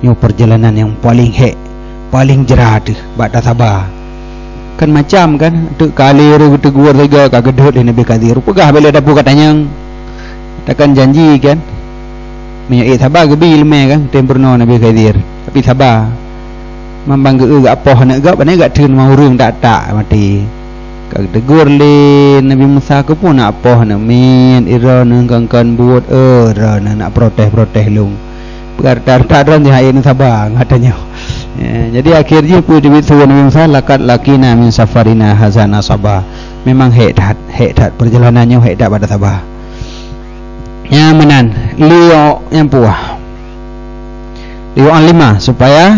Nyoe perjalanan nyang paleng hék, paleng jra teuh bak tasaba. Kan macam kan, teuk kali reu geutegur sigoe ka geudhôt lé Nabi Khidir. Peugah bèk lé dapu ka tanyong. Takon janji kan. Meunyoe ék saba geubi ileumèe kan, tem peurunoe Nabi Khidir. Tapi saba. Mambang geu-eu gak poh aneuk gob, aneuk gak theun ma ureueng tak-tak maté. Ka geutegur lé Nabi Musa, "Keupeue nak poh aneuk miet, droeneuh kon-kon buet, eh, droeneuh nak protes-protes lôn." Peugah that-that droeneuh hai saba ngat tanyoe. Ya, jadi akhir jih peue teubiet su Nabi Musa, "Laqad laqina min safarina hadza nasaba." Memang hék that, hék that perjalanan nyoe, hék that bak tasaba. Nyang meunan, liok nyang puah. Liok nyang lima, supaya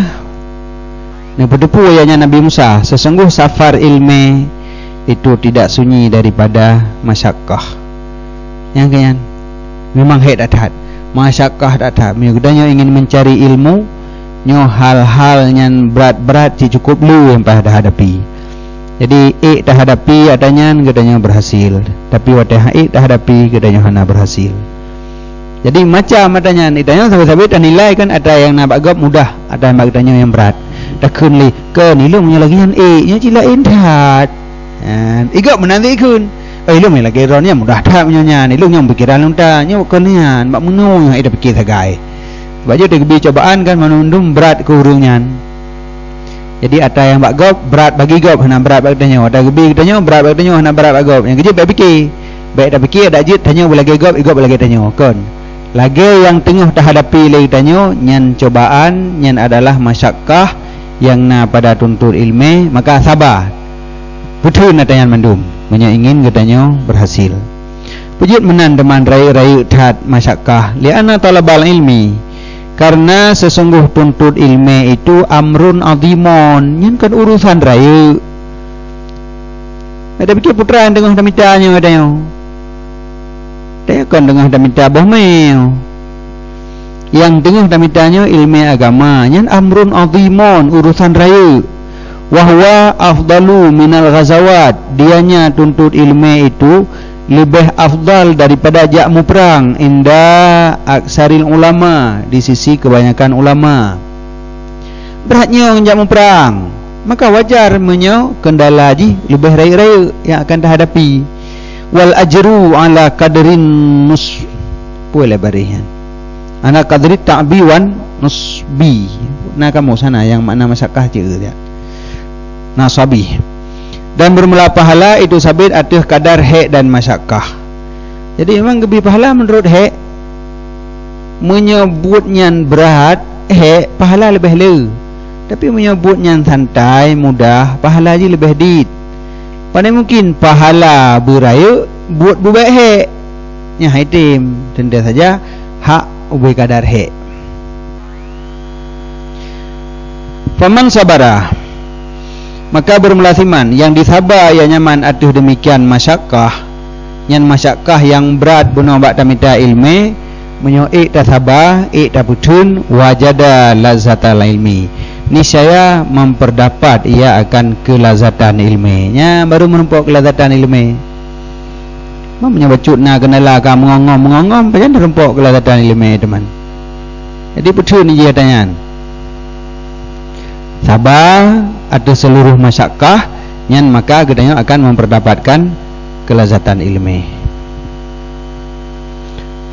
neupeuteupeu ayat nyan Nabi Musa, sesungguh safar ilmé itu tidak sunyi daripada masyakkah. Nyang keu nyan, memang hék that-that, masyakkah that-that. Meunyoe geutanyoe ingin mencari ilmu, nyoe hal-hal nyang brat-brat cit cukup le nyang payah tahadapi. Jadi, ék tahadapi atra nyan geutanyoe berhasil, tapi watèe han ék tahadapi geutanyoe hana berhasil. Jadi, macam atra nyan, geutanyoe sabe-sabe tanilai kan atra nyang na bak gob mudah, atra nyang bak geutanyoe nyang brat. Takheun lé, "Kon ilôn meunyoe lagèe nyan ék, nyoe cit laén that." Nyan, i gob meunan sikheun, "Oh, ilôn meunyoe lagèe droeneuh nyan mudah that meunyoe nyan, ilôn nyang pikiran lôn that, nyoe kon nyan, bak meunoe nyang ék tapike sagai." Bak jih teugeubi cobaan kan mandum brat keu ureueng nyan. Jadi, atra nyang bak gob, brat bagi gob, hana brat bak geutanyoe. Atra geubi geutanyoe, brat bak geutanyoe, hana brat bak gob. Nyang keujeuet bèk pike. Bèk tapike, adak jeuet tanyoe beulagèe gob, i gob beulagèe tanyoe. Kon. Lagèe nyang teungoh tahadapi lé geutanyoe, nyan cobaan, nyan adalah masyakkah nyang na pada tuntot ilmé, maka saba. Peutheun atra nyan mandum, meunyoe ingin geutanyoe berhasil. Peujeuet meunan teuma rayeuk-rayeuk that masyakkah, li'anna thalabal ilmi, kareuna seusunggoh tuntot ileumèe itu amrun adhimun, nyan kon urosan rayeuk. Bèk tapike peue nyang teungoh tamita nyoe geutanyoe. Teuka deungon tamita boh mè. Nyang teungoh tamita nyoe ileumèe agama, nyan amrun adhimun, urosan rayeuk. Wa huwa afdalu minal ghazawat, dianya tuntot ileumèe itu leubeh afdal daripada jak muprang, inda aksaril ulama, di sisi keubanyakan ulama. Brat nyoe ngon jak muprang, maka wajar meunyoe keundala jih leubeh rayeuk-rayeuk nyang akan tahadapi. Wal ajru ala qadrin nus-, peue lé baréh nyan? Ala qadri ta'bi wan nusbi. Na kamoe sana nyang makna masyakkah cit, ya. Nasabi. Dan bermula pahala itu sabit ateueh kadar hék dan masyakkah. Jadi, memang geubi pahala meunurot hék. Meunyoe buet nyan brat, hék, pahala leubeh le. Tapi meunyoe buet nyan santai, mudah, pahala jih leubeh dit. Pane mungkin pahala beurayeuk, buet bubèk hék. Nyan hai tem, teuntèe saja hak ubé kadar hék. Faman sabara, maka beureumeulasiman nyang disaba ia nyaman ateueh deumikian masyakkah, nyan masyakkah nyang brat bunoe bak tamita ileumèe, meunyoe ék tasaba, ék tapeutheun, wajada lazzatal ilmi, niscaya memperdapat ia akan keulazatan ileumèe. Nyan baru meurumpok keulazatan ileumèe. Meunyoe bacut na keundala ka meungong-meungong, pajan teurumpok keulazatan ileumèe teuma. Jadi, peutheun jih atra nyan. Saba ateueh seuluruh masyakkah, nyan maka geutanyoe akan mempeurdapatkan keulazatan ileumèe.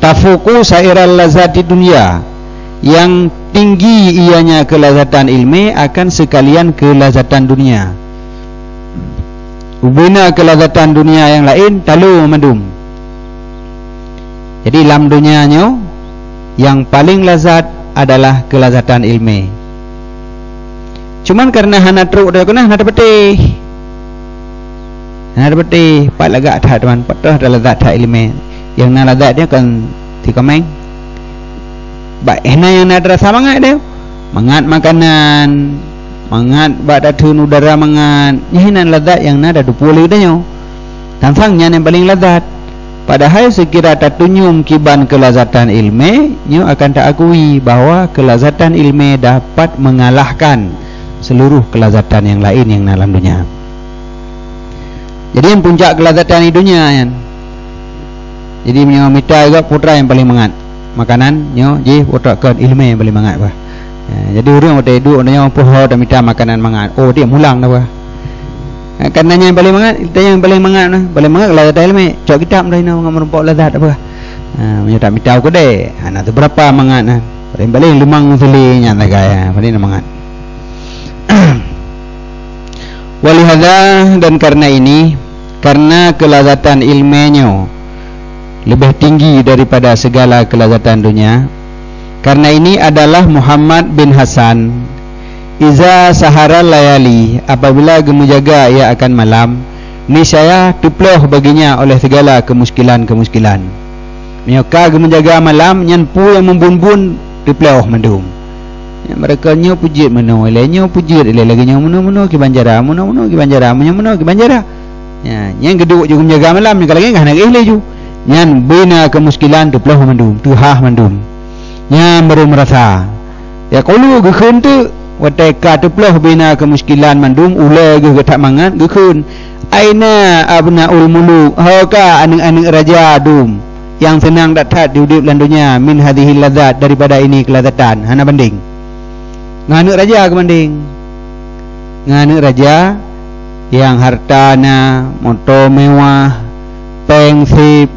Tafuqu sa'iral lazati dunya, nyang tinggi ianya keulazatan ileumèe akan seukalian keulazatan dunia. Ubena keulazatan dunia nyang laén talo mandum. Jadi, lam donya nyoe, nyang paleng lazat adalah keulazatan ileumèe. Cuman kareuna hana trok teuh keunan, hana tapatéh. Hana tapatéh, pat lagak that, teuma, pat troh that lazat that ileumèe. Nyang na lazat nyoe kon sikomeng. Bak hana nyang na teurasa mangat deh. Mangat makanan, mangat bak tatheun udara mangat, nyan hinan lazat nyang na tateupeue lé geutanyoe. Sang-sang nyan nyang paleng lazat. Padahai seukira tatunyom kiban keulazatan ileumèe, nyoe akan taakui bahwa keulazatan ileumèe dapat mengalahkan seluruh keulazatan nyang laén nyang na lam donya. Jadi nyan puncak keulazatan di dunia nyan. Jadi meunyoe mita juga putra nyang paling mangat makanan, nyoe jih putra kon ileumèe nyang paling mangat bah. Ya, jadi ureueng watèe duek nyoe poh ho tamita makanan mangat. Oh, dia mulang dah bah. Ha, karena nyang paling mangat, nyang paling mangat nah, paling mangat keulazatan ileumèe. Cok kitab dah inoe ngon meurumpok lazat apa. Ha, meunyoe tamita keudè, ha, na teuh beurapa mangat nah. Paling-paling limong sili nyan sagai, ha, paling mangat. Walihada, dan karena ini, karena kelazatan ilmé nyoe leubeh tinggi daripada segala kelazatan dunia, karena ini adalah Muhammad bin Hasan, iza saharal layali, apabila geumeujaga ia akan malam, niscaya teuploh baginya oleh segala kemuskilan-kemuskilan. Meunyoe ka geumeujaga malam, nyan peue nyang meubun-bun teuploh mandum. Nyan meureuka nyoe peujeuet meunoe ilèe, nyoe peujeuet ilèe lagèe nyoe meunoe-meunoe kiban jara, meunoe-meunoe kiban jara, meunyoe meunoe kiban jara. Nyan, nyan geuduek ju geumeujaga malam, nyan ka lagèe nyan ka hana geuéh lé ju. Nyan beuna keumuskilan teuploh mandum, teuhah mandum. Nyan barô meurasa. Yaqulu geukheun teuk, watèe ka teuploh beuna keumuskilan mandum, ulèe geuh geuthat mangat, geukheun, "Aina abnaul muluk, ho ka aneuk-aneuk raja dum, nyang seunang that-that jiudép lam donya, min hadhihil ladzat, daripada ini keulazatan?" Hana bandéng. Ngon aneuk raja geubandéng. Ngon aneuk raja nyang hareuta na, moto meuwah, péng sép,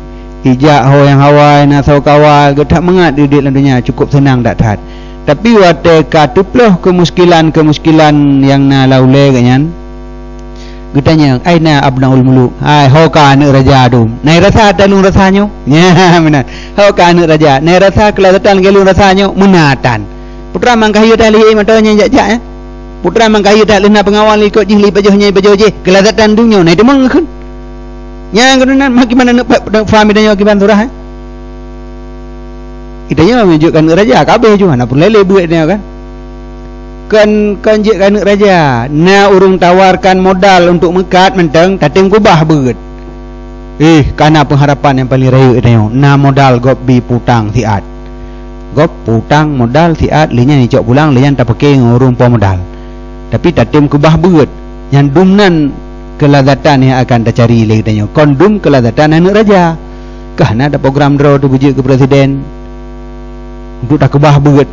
ijak ho nyang hawa, na soe kawa, geuthat mangat jiudép lam donya, cukôp seunang that-that. Tapi watèe ka teuploh keumuskilan-keumuskilan nyang na lam ulèe geuh nyan, geutanyong, "Aina abnaul muluk? Hai, ho ka aneuk raja dum? Na rasa that lôn rasa nyoe?" Nyan meunan. "Ho ka aneuk raja? Na rasa keulazatan lagèe lôn rasa nyoe?" Meunan tan. Putra mangkah yue that lé mata nyang jak-jak, eh? Putra mangkah yue that lé na peungawal ikot jih lé pajoh nyang pajoh jih. Keulazatan donya na teuma geukheun. Nyang keunan, bagaimana neuk pa-, neuk paham geutanyoe kiban surah, eh? Geutanyoe meunyoe jeuet keu aneuk raja, ka abéh ju, hana peureulèe lé beuet nyoe kan. Kon, kon jeuet keu aneuk raja, na ureueng tawarkan modal untuk meukat mantong, tatém keubah beuet. Eh, ka na pengharapan nyang paleng rayeuk geutanyoe, na modal gob bi putang siat. Gob putang modal siat, lheueh nyan icok pulang, lheueh nyan tapaké ngon ureueng po modal. Tapi tatém keubah beuet, nyan dum nan keulazatan nyang akan tacari lé geutanyoe. Kon dum keulazatan aneuk raja. Ka na ada program droe teuh beujeuet keu presiden untuk takeubah beuet.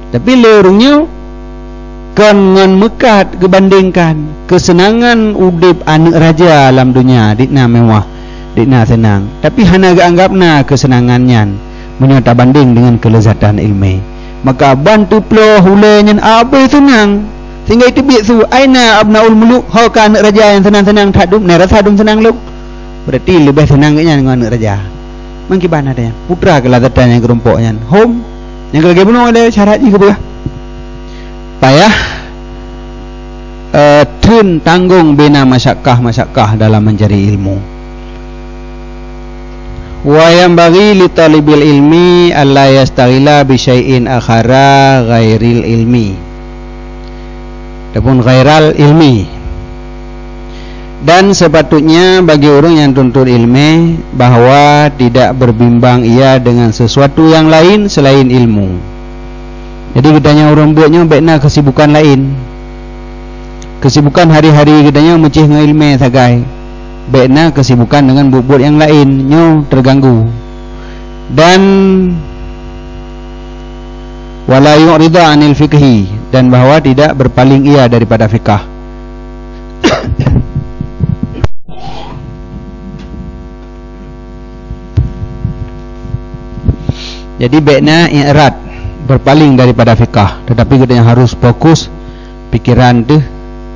Tapi lé ureueng nyoe kon ngon meukat geubandéngkan keuseunangan udép aneuk raja lam donya, dik na meuwah, dik na seunang. Tapi hana geuanggab na keuseunangan nyan meunyoe tabandéng deungon keulezatan ileumé. Maka ban teuploh ulèe nyan abéh seunang, sehingga iteubiet su, "Aina abnaul muluk?" Ho ka aneuk raja nyang seunang-seunang that dum, na rasa dum seunang lom. Berarti leubeh seunang geuh nyan ngon aneuk raja. Meukiban ada nyan, putra keulazatan nyang keurumpok nyan. Hom, nyang lagèe bunoe lé syarat jih geupeugah. Payah, eh, theun tanggong beuna masyakkah-masyakkah dalam mencari ilmu. Wa yanbaghi li talibil ilmi alla yastaghila bi syai'in akhara ghairil ilmi. Ataupun ghairal ilmi. Dan sepatutnya bagi ureueng nyang tuntut ilmé bahwa tidak berbimbang ia dengan sesuatu yang lain selain ilmu. Jadi geutanyoe ureueng beuet nyoe bèk na keusibukan laén. Keusibukan hari-hari geutanyoe meucéh ngon ilmé sagai. Bèk na keusibukan deungon buet-buet nyang laén, nyoe teuganggu. Dan wala yu'rida 'anil fiqhi, dan bahwa tidak berpaling ia daripada fikah. Jadi bèk na i'rad, berpaling daripada fikah, tetapi geutanyoe harus fokus pikiran teuh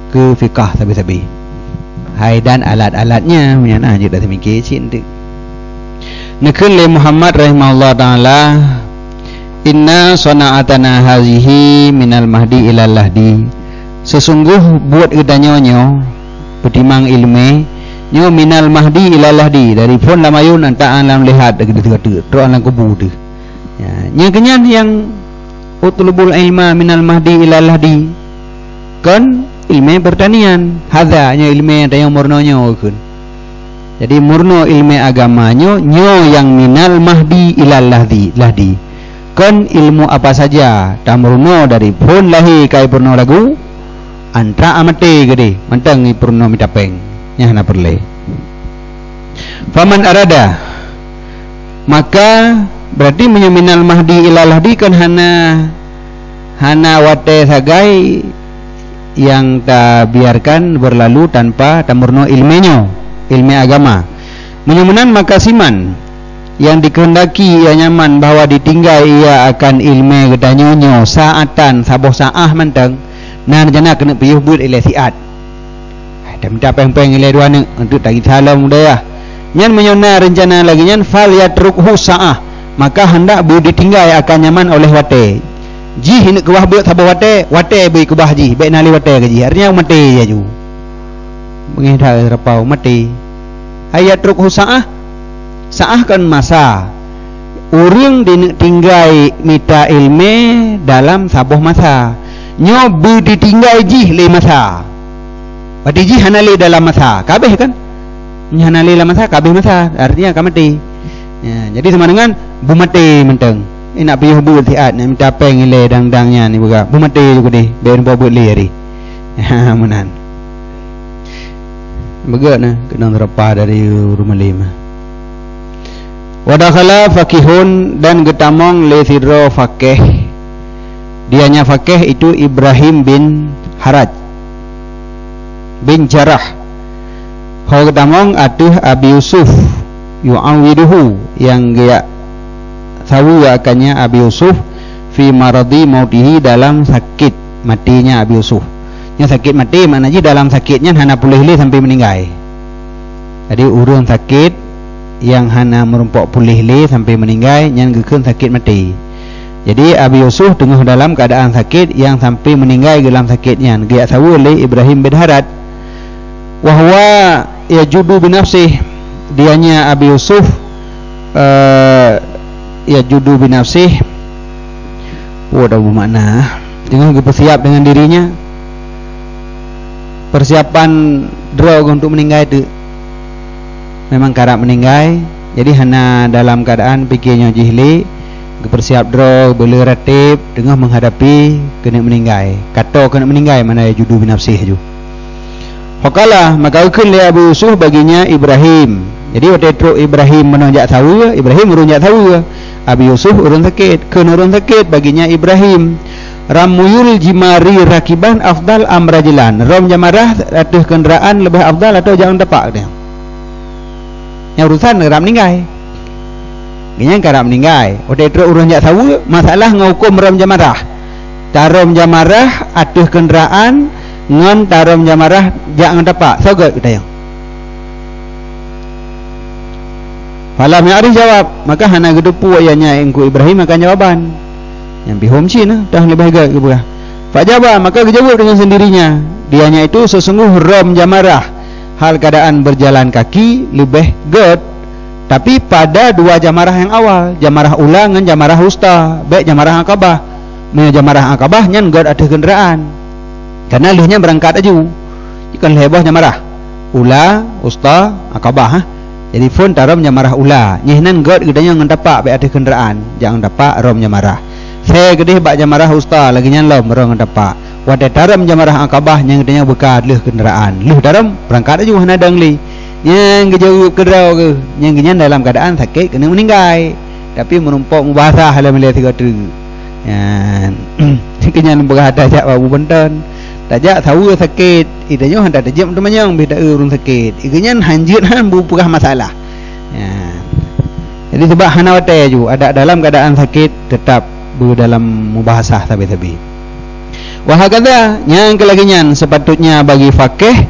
keu fikah sabe-sabe. Hai dan alat-alatnya, meunyan ah jeuet dah seumiké cit eunteuk. Neukheun lé Muhammad rahimahullah taala, "Inna sana'atana hazihi minal mahdi ilal lahdi." Seusunggoh buet geutanyoe nyoe, peutimang ileumé, nyoe minal mahdi ilal lahdi, dari phon lam ayôn ata lam lihat, trok lam kubu teuh. Ya, nyang keunyan nyang utlubul ilma minal mahdi ilal lahdi. Kon ilmé pertanian. Hadza, nyoe ilmé nyang tanyoe meurunoe nyoe kheun. Jadi meurunoe ilmé agama nyoe, nyoe nyang minal mahdi ilal lahdi, lahdi. Kon ilmu apa saja, tameurunoe dari phon lahé ka ipeurunoe lagu, antra amaté geudeh, mantong ipeurunoe mita péng. Nyan hana peureulée. Faman arada, maka berarti meunyoe minal mahdi ilal lahdi kan hana, hana watée sagai nyang tabiarkan berlalu tanpa tamurno ilmé nyoe, ilmé agama. Meunyoe meunan maka siman nyang dikehendaki ia nyaman bahwa ditinggai ia akan ilmé geutanyoe nyoe saatan saboh saah mantong, na rencana keuneuk piôh beuet ilée siat. Hai, tamita péng-péng ilée dua neuk, untuk tagita lom u dayah. Nyan meunyoe na rencana lagée nyan, fal yatrukhu saah, maka handak beu ditinggai akan nyaman oleh watée. Jih neuk keubah beuet saboh watée, watée beu keubah jih, bék na lé watée keu jih. Artinya maté laju. Beungéh that rapau, maté. Ai yatrukhu saah, saah kan masa. Ureuëng dineuk tinggai mita ilmé dalam saboh masa. Nyoe beu ditinggai jih lé masa. Berarti jih hana lé dalam masa. Ka abéh kan? Nyoe hana lé lam masa, ka abéh masa. Artinya ka maté. Ya, jadi sama dengan beumaté mantong. Eh, nak piôh beuet siat, nak mita péng ilée dang-dang nyan ibuka. Beumaté ju keudeh, bék neuba beuet lé ari. Meunan. Beugét na keunong seurapa dari ureuëng malém. Wa dakhala faqihun, dan geutamong lé sidroe faqih. Dianya faqih itu Ibrahim bin Haraj bin Jarah. Ho geutamong ateueh Abi Yusuf, yu'awwiduhu, nyang geujak saweue akannya Abi Yusuf, fi maradi mautihi, dalam sakét maténya Abi Yusuf. Nyan sakét maté makna jih dalam sakét nyan hana puléh lé sampai meuninggai. Jadi ureuëng sakét nyang hana meurumpok puléh lé sampai meuninggai nyan geukheun sakét maté. Jadi Abi Yusuf teungoh dalam keuadaan sakét nyang sampai meuninggai geulam sakét nyan, geujak saweue lé Ibrahim bin Haraj. Wa huwa yajudu binafsih, dianya Abi Yusuf, eh, yajudu binafsih. Oh, dah bermakna teungoh geupeusiap dengan dirinya. Persiapan droe untuk meuninggai teuk. Memang karab meuninggai, jadi hana dalam keuadaan pike nyoe jih lé, geupeusiap droe, beuleu rateb, teungoh menghadapi keuneuk meuninggai. Kato keuneuk meuninggai, mana yajudu binafsih ju. Faqala, maka geukheun lé Abu Yusuf baginya Ibrahim. Jadi watée trok Ibrahim meunoe jak saweue, Ibrahim ureuëng jak saweue. Abi Yusuf ureuëng sakét, kheun ureuëng sakét baginya Ibrahim. Ramyul jimari rakiban afdal am rajilan. Rom jamarah ateueh keundaraan leubeh afdal atawa jak ngon tapak dia? Nyang urusan karab meuninggai. Nyan karab meuninggai. Watée trok ureuëng jak saweue, masalah ngon huköm rom jamarah. Tarom jamarah ateueh keundaraan ngon tarom jamarah jak ngon tapak. Soe gét geutanyoe? Falam ya'rif jawab, maka hana geuteupeue ianya Teungku Ibrahim akan jawaban. Nyang bihom cit na, dah leubeh gét geupeugah. Fajaba, maka geujaweueb deungon sendirinya. Dianya itu sesungguh rom jamarah hal keadaan berjalan kaki leubeh gét, tapi pada dua jamarah nyang awal, jamarah ula ngon jamarah wusta, bék jamarah Aqabah. Meunyoe jamarah Aqabah nyan gét ateueh keundaraan. Karena lheueh nyan beurangkat laju. Kon lhée boh jamarah. Ula, wusta, Aqabah, ha. Jadi phon tarom jamarah ula. Nyoe nan gét geutanyoe ngon tapak bék ateueh keundaraan, jak ngon tapak rom jamarah. Sé keudeh bak jamarah wusta, lagée nyan lom rom ngon tapak. Watée tarom jamarah Aqabah nyang geutanyoe beuka lheueh keundaraan. Lheueh tarom, beurangkat laju hana dong lé. Nyang geujaweueb keudroe geuh, nyang geuhnyan dalam keuadaan sakét keuneuk meuninggai. Tapi meurumpok mubahasah lam ilée sigoe treuk. Nyan. Keu nyan beurata jak bak Abu Bonton. Tajak saweue sakét, geutanyoe hana tajak teumanyong beh taeu ureuëng sakét. Keu nyan hanjeuet han beupeugah masalah. Nyan. Jadi sebab hana watée ju, adak dalam keuadaan sakét tetap beu dalam mubahasah sabe-sabe. Wa hakadha, nyang keu lagée nyan sepatutnya bagi faqih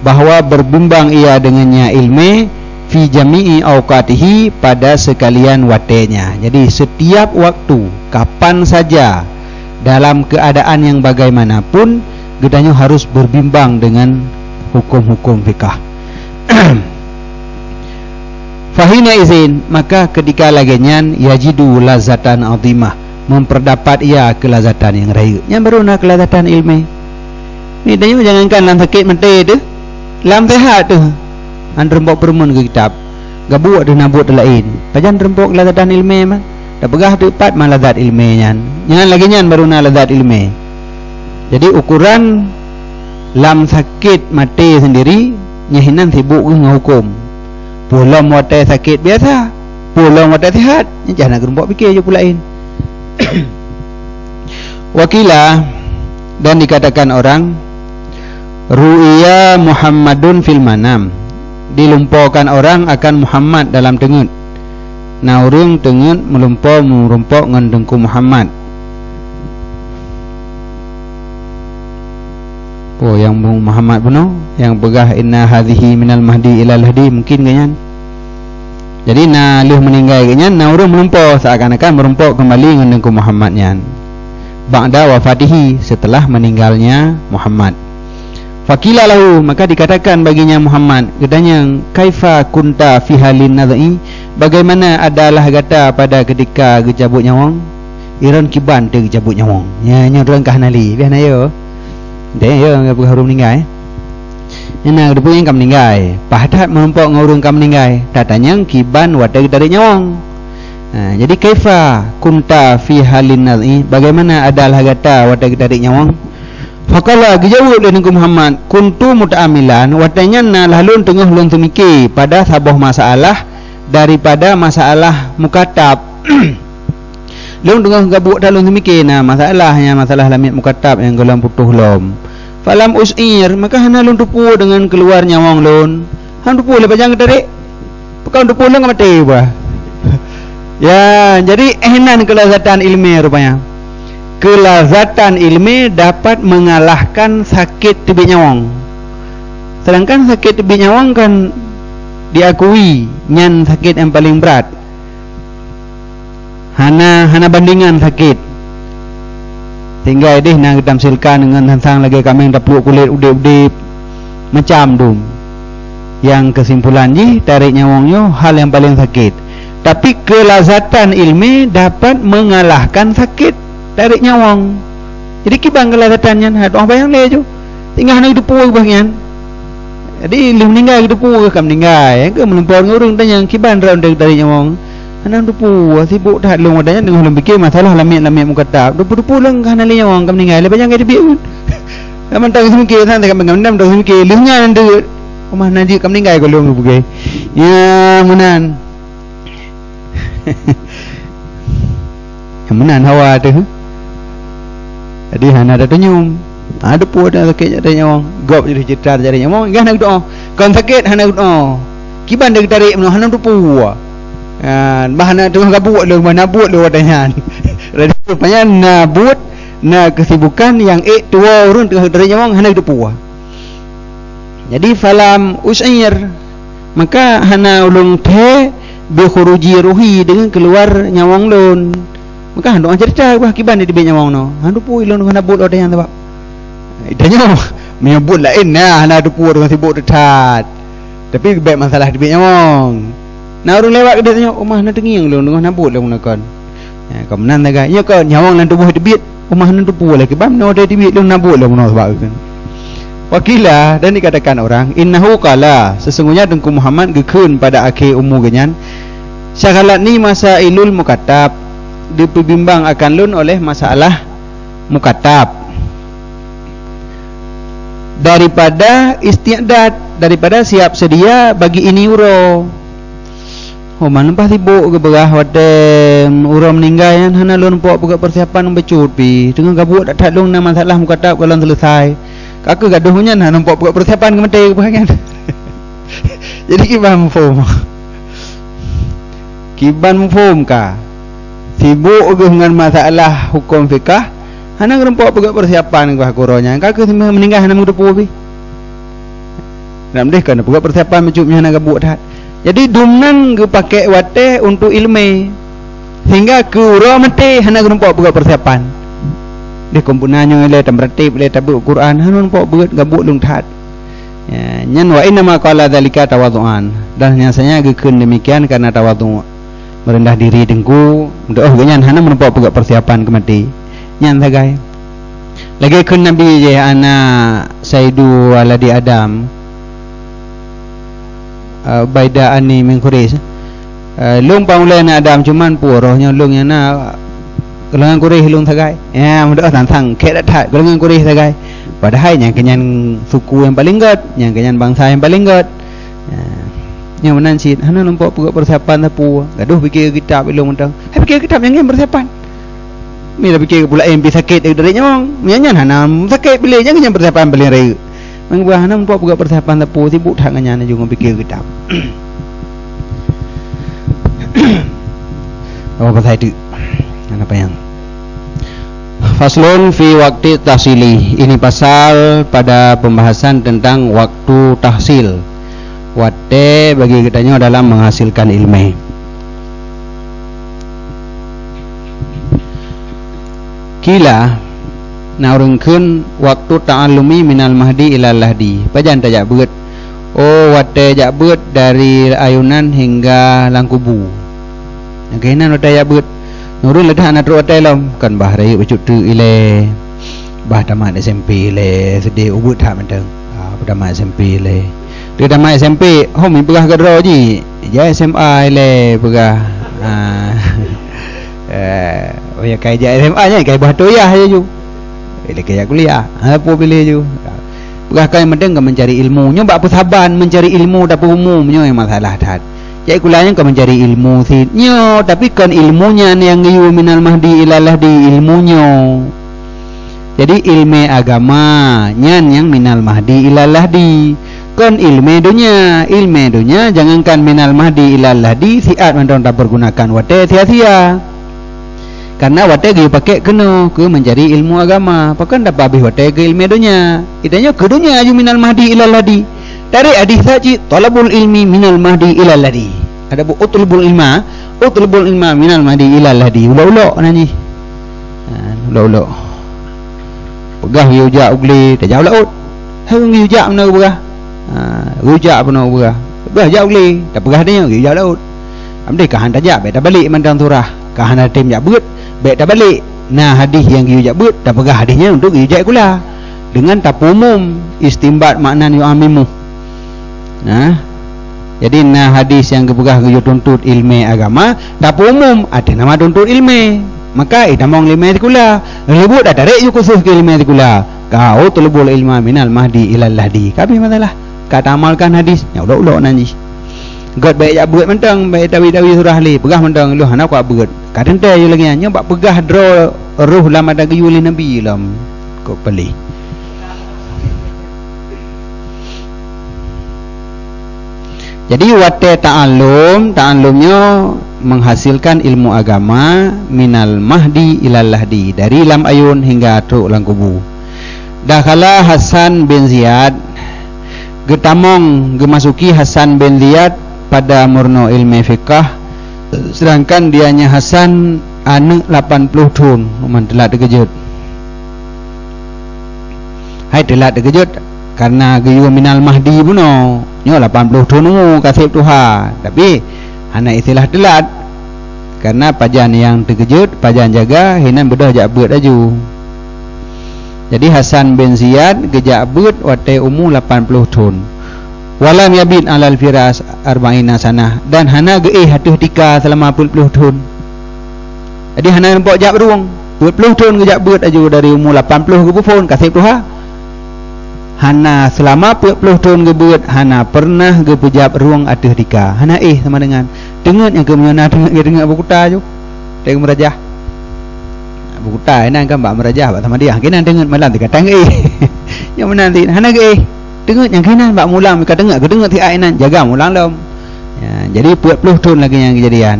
bahwa berbimbang ia dengannya ilmé fi jami'i awqatihi, pada sekalian watée nya. Jadi setiap waktu, kapan saja, dalam keadaan yang bagaimanapun, geutanyoe harus berbimbang dengan hukum-hukum fikah. Fahina izin, maka ketika lagée nyan, yajidu lazatan azimah, memperdapat ia keulazatan nyang rayeuk. Nyan baru na keulazatan ilmé. Ni tanyoe jangankan lam sakét maté teuh, lam sehat teuh, han teurumpok peureumeun keu kitab, gabuek teuh na buet laén. Pajan teurumpok keulazatan ilmé mah? Tapeugah teuh pat mah lazat ilmé nyan. Nyan lagée nyan baru na lazat ilmé. Jadi ukuran lam sakét maté sendiri Nyan hinan sibuk geuh ngon huköm. Peue lom watée sakét biasa, peue lom watée sihat, nyan hana geurumpok pike ju peue laén. Wakila, dan dikatakan orang, ru'ya Muhammadun fil manam, dilumpokan orang akan Muhammad dalam teungeut. Na ureuëng teungeut meulumpo meurumpok ngon Teungku Muhammad. Oh, nyang Muhammad bunoe, nyang peugah, "Inna hadhihi minal mahdi ilal lahdi," mungkin geuh nyan. Jadi, na lheueh meuninggai geuh nyan, na ureuëng meulumpo seakan-akan meurumpok keumbali ngon Teungku Muhammad nyan. Ba'da wafatihi, setelah meninggalnya Muhammad. Faqila lahu, maka dikatakan baginya Muhammad, geutanyong, "Kaifa kunta fi halin naz'i?" Bagaimana adalah gata pada ketika geucabut nyawöng? Iron kiban teuh geucabut nyawöng. Nya, nyoe droe ka hana lé, biasa na yo. Deh yo, peugah ureuëng meuninggai. Nyan na geuteupeue nyang ka meuninggai. Paih that meurumpok ngon ureuëng ka meuninggai. Tatanyong kiban watée geutarek nyawöng. Ha, jadi, "Kaifa kunta fi halin naz'i?" Bagaimana adalah gata watée geutarek nyawöng? Faqala, geujaweueb lé Teungku Muhammad, "Kuntu muta'ammilan," watée nyan na lah lôn teungoh lôn seumike pada saboh masalah daripada masalah mukatab. Lôn teungoh gabuek that lôn seumike na masalah nyan, masalah lamiet mukatab nyang gohlom putôh lom. Falam us'ir, maka hana lôn teupeue deungon keuluwa nyawöng lôn. Hana teupeue lé pajan geutarek. Pakon teupeue lôn ka maté bah. Ya, jadi, eh, nan keulazatan ilmi rupanya. Keulazatan ilmi dapat mengalahkan sakét teubiet nyawöng. Sedangkan sakét teubiet nyawöng kan diakui nyan sakét nyang paleng brat. Hana, hana bandingan sakét. Sehingga ideh na geutamsilkan deungon sang-sang lagée kaméng tapluek kulét udeb-udeb. Macam dum. Nyang keusimpulan jih, tarek nyawöng nyoe hal nyang paleng sakét. Tapi keulazatan ilmi dapat mengalahkan sakét tarek nyawöng. Jadi, kiban keulazatan nyan, ha, tu'oh bayang lé ju. Tinggai hana geuteupeue bah nyan. Jadi, lheueh meuninggai geuteupeue ka meuninggai. Keu meulumpo ngon ureuëng tanyong kiban droe tarek nyawöng. Hana teupeue, sibuk that lôn watée nyan teungoh lôn pike masalah lamiet-lamiet mukatab. Teupeue-teupeue lôn ka hana lé nyawöng ka meuninggai, lé pajan ka teubiet. Ka mantong seumike, sang ka mantong seumike, lheueh nyan deuek. Omah na jeuet ka meuninggai goh lôn geupeugah. Ya, meunan. Meunan hawa teuh. Jadi hana tatunyum. Ha, teupeue dah sakét tarek nyawöng. Gob jadi cerita tarek nyawöng, hana geudoa. Kon sakét hana geudoa. Kiban dah geutarek meunoe hana teupeue. Ha, bah na teungoh gabuek lôn, bah na buet lôn watée nyan. Jadi rupanya na buet, na keusibukan nyang ék tuwoe ureuëng teungoh tarek nyawöng hana teupeue. Jadi, falam us'ir, maka hana ulôn thée bi khuruji ruhi deungon keuluwa nyawöng lôn. Maka hana cerita bah kiban teubiet nyawöng nyoe. Hana teupeue lôn hana buet lôn nyang sabab. Tanyoe, meunyoe buet laén na hana teupeue deungon sibuk that. Tapi bék masalah teubiet nyawöng. Na ureuëng lewat keudeh tanyoe, "Omah na teungieng lôn deungon hana buet lôn nakon." Ya, ka meunan sagai. Nyoe kon nyawöng lam tuboh teubiet, omah nan teupeue lé kiban meunoe teubiet lôn na buet lé meunoe sabab keuh. Wakila, dan dikatakan orang, "Innahu qala, sesungguhnya Teungku Muhammad geukheun pada akhé umu geuh nyan, 'Syaghalatni masailul mukatab, dipeubimbang akan lôn oleh masalah mukatab daripada isti'dad, daripada siap seudia bagi ini uroe.'" Oh, meunan bah sibuk geupeugah watée uroe meuninggai nyan hana lôn pok peugah persiapan bacut pih. Teungoh gabuek that-that lôn na masalah mukatab goh lom seuleusai. Ka keuh gadoh nyan hana pok peugah persiapan keu maté geupeugah nyan. Jadi kiban muphom. Kiban muphom ka. Sibuk geuh ngon masalah huköm fikah, hana geurumpok peugah persiapan geupeugah keu uroe nyan. Ka keuh meuninggai hana meuteupeue pih. Lam deh ka na peugah persiapan meucut nyan hana gabuek that. Jadi, dumnan geupakék watée untuk iéleumé, sehingga keu uroe maté hana geurumpok peugah persiapan. Deh kon peue na nyoe ilée tameuratéb, ilée tabeuet Quran, hana geurumpok beuet gabuek lôn that. Ya, nyan wa innama qala dzalika tawadhu'an. Dan nyasanya geukheun demikian karena tawadhu'. Meureundah diri teungku, meudoh geuh nyan hana meurumpok peugah persiapan keu maté. Nyan sagai. Lagée kheun Nabi jih, "Ana Sayyidu Waladi Adam, eh, Ubaidah Ani min Quraisy." Eh, lôn pangulée na Adam, cuman peue roh nyoe lôn nyang na golongan Quraisy lôn sagai. Ya, meudoh sang-sang, khék that-that, golongan Quraisy sagai. Padahai nyang keunyan suku nyang paleng gét, nyang keunyan bansa nyang paleng gét. Ya. Nyang meunan cit, hana lumpok peugot persiapan sapeue. Gadoh pike kitab ilong mantong. Hai pike kitab nyang ngieng persiapan. Mila pike pula, eh, pi sakét dari nyawang. Nyan, nyan hana sakét pilih, nyang keunyan persiapan paleng rayeuk. Meubeurah hana lumpok peugot persiapan sapeue, sibuk that ngon nyan laju ngon pike kitab. Oh, pasai tu. Hana payah. Faslun fi waqti tahsili. Ini pasal pada pembahasan tentang waktu tahsil. Watée bagi geutanyoe dalam menghasilkan ilmu. Kila, na ureuëng kheun, waktu ta'allumi minal mahdi ilal lahdi. Pajan tajak beuet? Oh, watée jak beuet dari ayunan hingga lam kubu. Nyang keuh inan watée jak beuet. Nurun leudah na trok watée lom, kan bah rayeuk bacut teuk ilée. Bah tamat S M P ilée, sedih ubit that mantong. Ah, tamat S M P ilée. Dia tamat S M P, hom peugah keudroe jih. Jai S M A ilée peugah. Ah. Eh, oh ya, kai jak S M A nyan, kai bah toyah je ju. Ilée kai jak kuliah. Ha, po pilih ju. Peugah kai mantong ka mencari ilmu. Nyoe bak peusaban mencari ilmu, tapi umum nyoe yang masalah that. Cek kula nyan ka mencari ilmu sit nyoe, tapi kon ilmu nyan nyang geuyue minal mahdi ilal lahdi, ilmu nyoe. Jadi ilmu agama nyan nyang minal mahdi ilal lahdi. Kon ilmu donya, ilmu donya jangankan minal mahdi ilal lahdi, siat mantong tapergunakan watée sia-sia. Karena watée geuyue pakék keunoe keu mencari ilmu agama, pakon dapa habéh watée keu ilmu donya. Itanyoe keu donya aju minal mahdi ilal lahdi. Tarek hadis that cit, "Thalabul ilmi minal mahdi ilal lahdi." Adapun utlubul ilma, utlubul ilma minal mahdi ilal lahdi. Ulok-ulok nan jih. Ha, ulok-ulok. Peugah geuyue jak u glé, tajak u laôt. Hai geuyue jak meunan peugah. Ha, geuyue jak meunan peugah. Peugah jak u glé, tapeugah tanyoe geuyue jak u laôt. Amdeh ka han tajak, bék tabalek mantong surah. Ka hana tem jak beuet, bék tabalek. Na hadis nyang geuyue jak beuet, tapeugah hadis nyan untuk geuyue jak sikula. Dengan tapeumum istimbat makna yu'ammimu. Nah, jadi na hadis nyang geupeugah geuyue tuntot ilmu agama, tapeumum ateueh nama tuntot ilmu. Maka itamong ilmu sikula, ribut dah tarek ju khusus keu ilmu sikula. Ka utlubul ilma minal mahdi ilal lahdi. Ka habéh masalah. Ka taamalkan hadis, nyan ulok-ulok nan jih. Gét bék jak beuet mantong, bék tawi-tawi surah lé, peugah mantong, "Lôn hana kuat beuet." Ka teuntée ju lagée nyan, nyoe bak peugah droe roh lam ata geuyue lé Nabi lom. Kok peulih. Jadi watée ta'allum, ta'allum nyoe menghasilkan ilmu agama minal mahdi ilal lahdi, dari lam ayun hingga trok lam kubu. Dakhala Hasan bin Ziyad, geutamong, geumasuki Hasan bin Ziyad pada meurunoe ilmu fiqah, sedangkan dianya Hasan aneuëk lapan ploh thon, man teulat teukeujot. Hai teulat teukeujot, karena geuyue minal mahdi bunoe. Nyoe lapan ploh thon umu ka seb tuha, tapi hana istilah teulat. Karena pajan nyang teukeujot, pajan jaga, hinan beudôh jak beuet laju. Jadi Hasan bin Ziyad geujak beuet watée umu lapan ploh thon. Walam yabit alal firas arba'ina sanah, dan hana geuéh ateueh tika seulama peuet ploh thon. Jadi hana lumpok jak rueng. Peuet ploh thon geujak beuet laju, dari umu lapan ploh geupeuphon ka seb tuha. Hana seulama peuet ploh thon geubeuet, hana pernah geupeujak rueng ateueh tika. Hana éh sama dengan teungeut nyang keu meunyoe na teungeut, teungeut Abu Kuta ju. Teungeut meurajah. Abu Kuta inan kan bak meurajah bak sama dia. Keunan teungeut malam teugatang éh. Nyang meunan sit hana geuéh. Teungeut nyang keunan bak mulam ka teungeut, ka teungeut siat inan jaga mulam lom. Ya, jadi peuet ploh thon lagée nyan keujadian.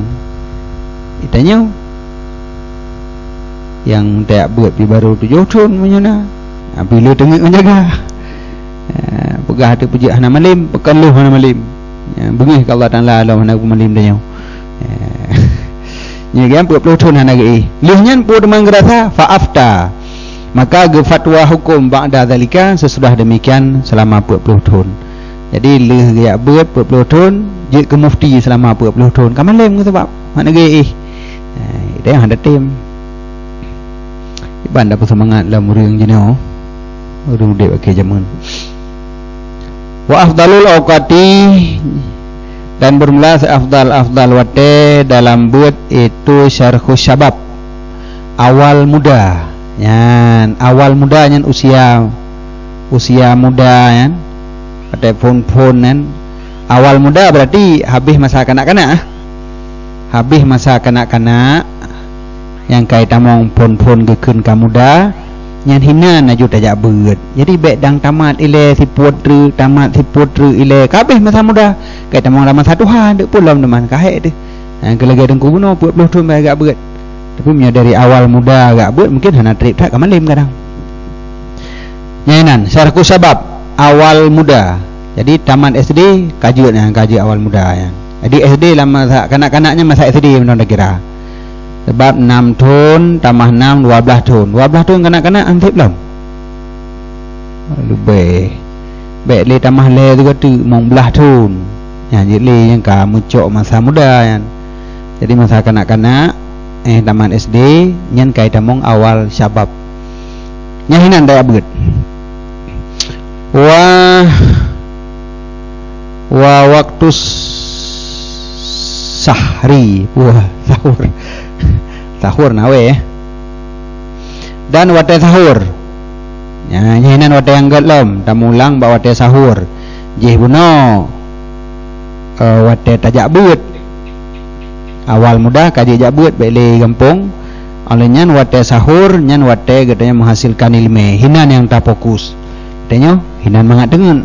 Itanyoe nyang tajak beuet pih barô tujoh thon meunyoe na. Ha, pih le teungeut ngon jaga. Ha, peugah teupeujeuet hana malem, pakon lheueh hana malem. Ya, beungéh keu Allah Taala lom hana geumalem tanyoe. Ha. Nyan kan peuet ploh thon hana geuéh. Lheueh nyan peue teuma geurasa? Fa afta. Maka geufatwa huköm ba'da zalika, sesudah demikian selama peuet ploh thon. Jadi lheueh geujak beuet peuet ploh thon, jeuet keu mufti seulama peuet ploh thon. Ka malem ngon sabab hana geuéh. Eh, ideh hana tem. Iban dak peuseumangat lam ureuëng jinoe. Ureuëng udeb akhé jameun. Wa afdalul awqati, dan beureulah seafdal-afdal watée dalam beuet, yaitu syarkhus syabab, awal muda. Nyan, awal muda nyan usia usia muda nyan, watèe phôn-phôn nyan. Awal muda berarti habéh masa kanak-kanak, ah. Habéh masa kanak-kanak, nyang ka jitamong phôn-phôn geukheun ka muda, nyan hinan laju tajak beuet. Jadi bèk dang tamat ilèe sipôt treuk, tamat sipôt treuk ilèe, ka habéh masa muda, ka jitamong lam masa tuha, deuk peue lom teuma ka hék teuh. Nyang keu lagèe Teungku bunoe peuet ploh thôn bèk geujak beuet. Tapi meunyoe dari awal muda geujak beuet, mungkin hana trép that ka malem kadang. Nyan inan, syarhu syabab, awal muda. Jadi tamat S D ka jeuet nyan, ka jeuet awal muda nyan. Jadi S D lam masa kanak-kanak nyan masa S D meunan takira. Sabab nam thôn tamah nam, dua blaih thôn. Dua blaih thôn kanak-kanak han sép lom. Leubeh. Bèk lé tamah lhèe sigoe teuk, limong blaih thôn. Nyan jeuet lé nyang ka meucok masa muda nyan. Jadi masa kanak-kanak, eh, tamat S D, nyan ka jitamong awal syabab. Nyan hinan tajak beuet. Wa, wa waktu sahri. Wah, sahur. Sahur na wèh, eh. Dan watèe sahur. Nyan, nyan hinan watèe nyang göt lom, tamulang bak watèe sahur. Jih bunoe, eh, watèe tajak beuet. Awal muda ka jijak beuet bèk lé gampông. Óh lheueh nyan watèe sahur, nyan watèe geutanyoe menghasilkan ileumèe. Hinan nyang tafokus. Tanyoe hinan mangat teungeut.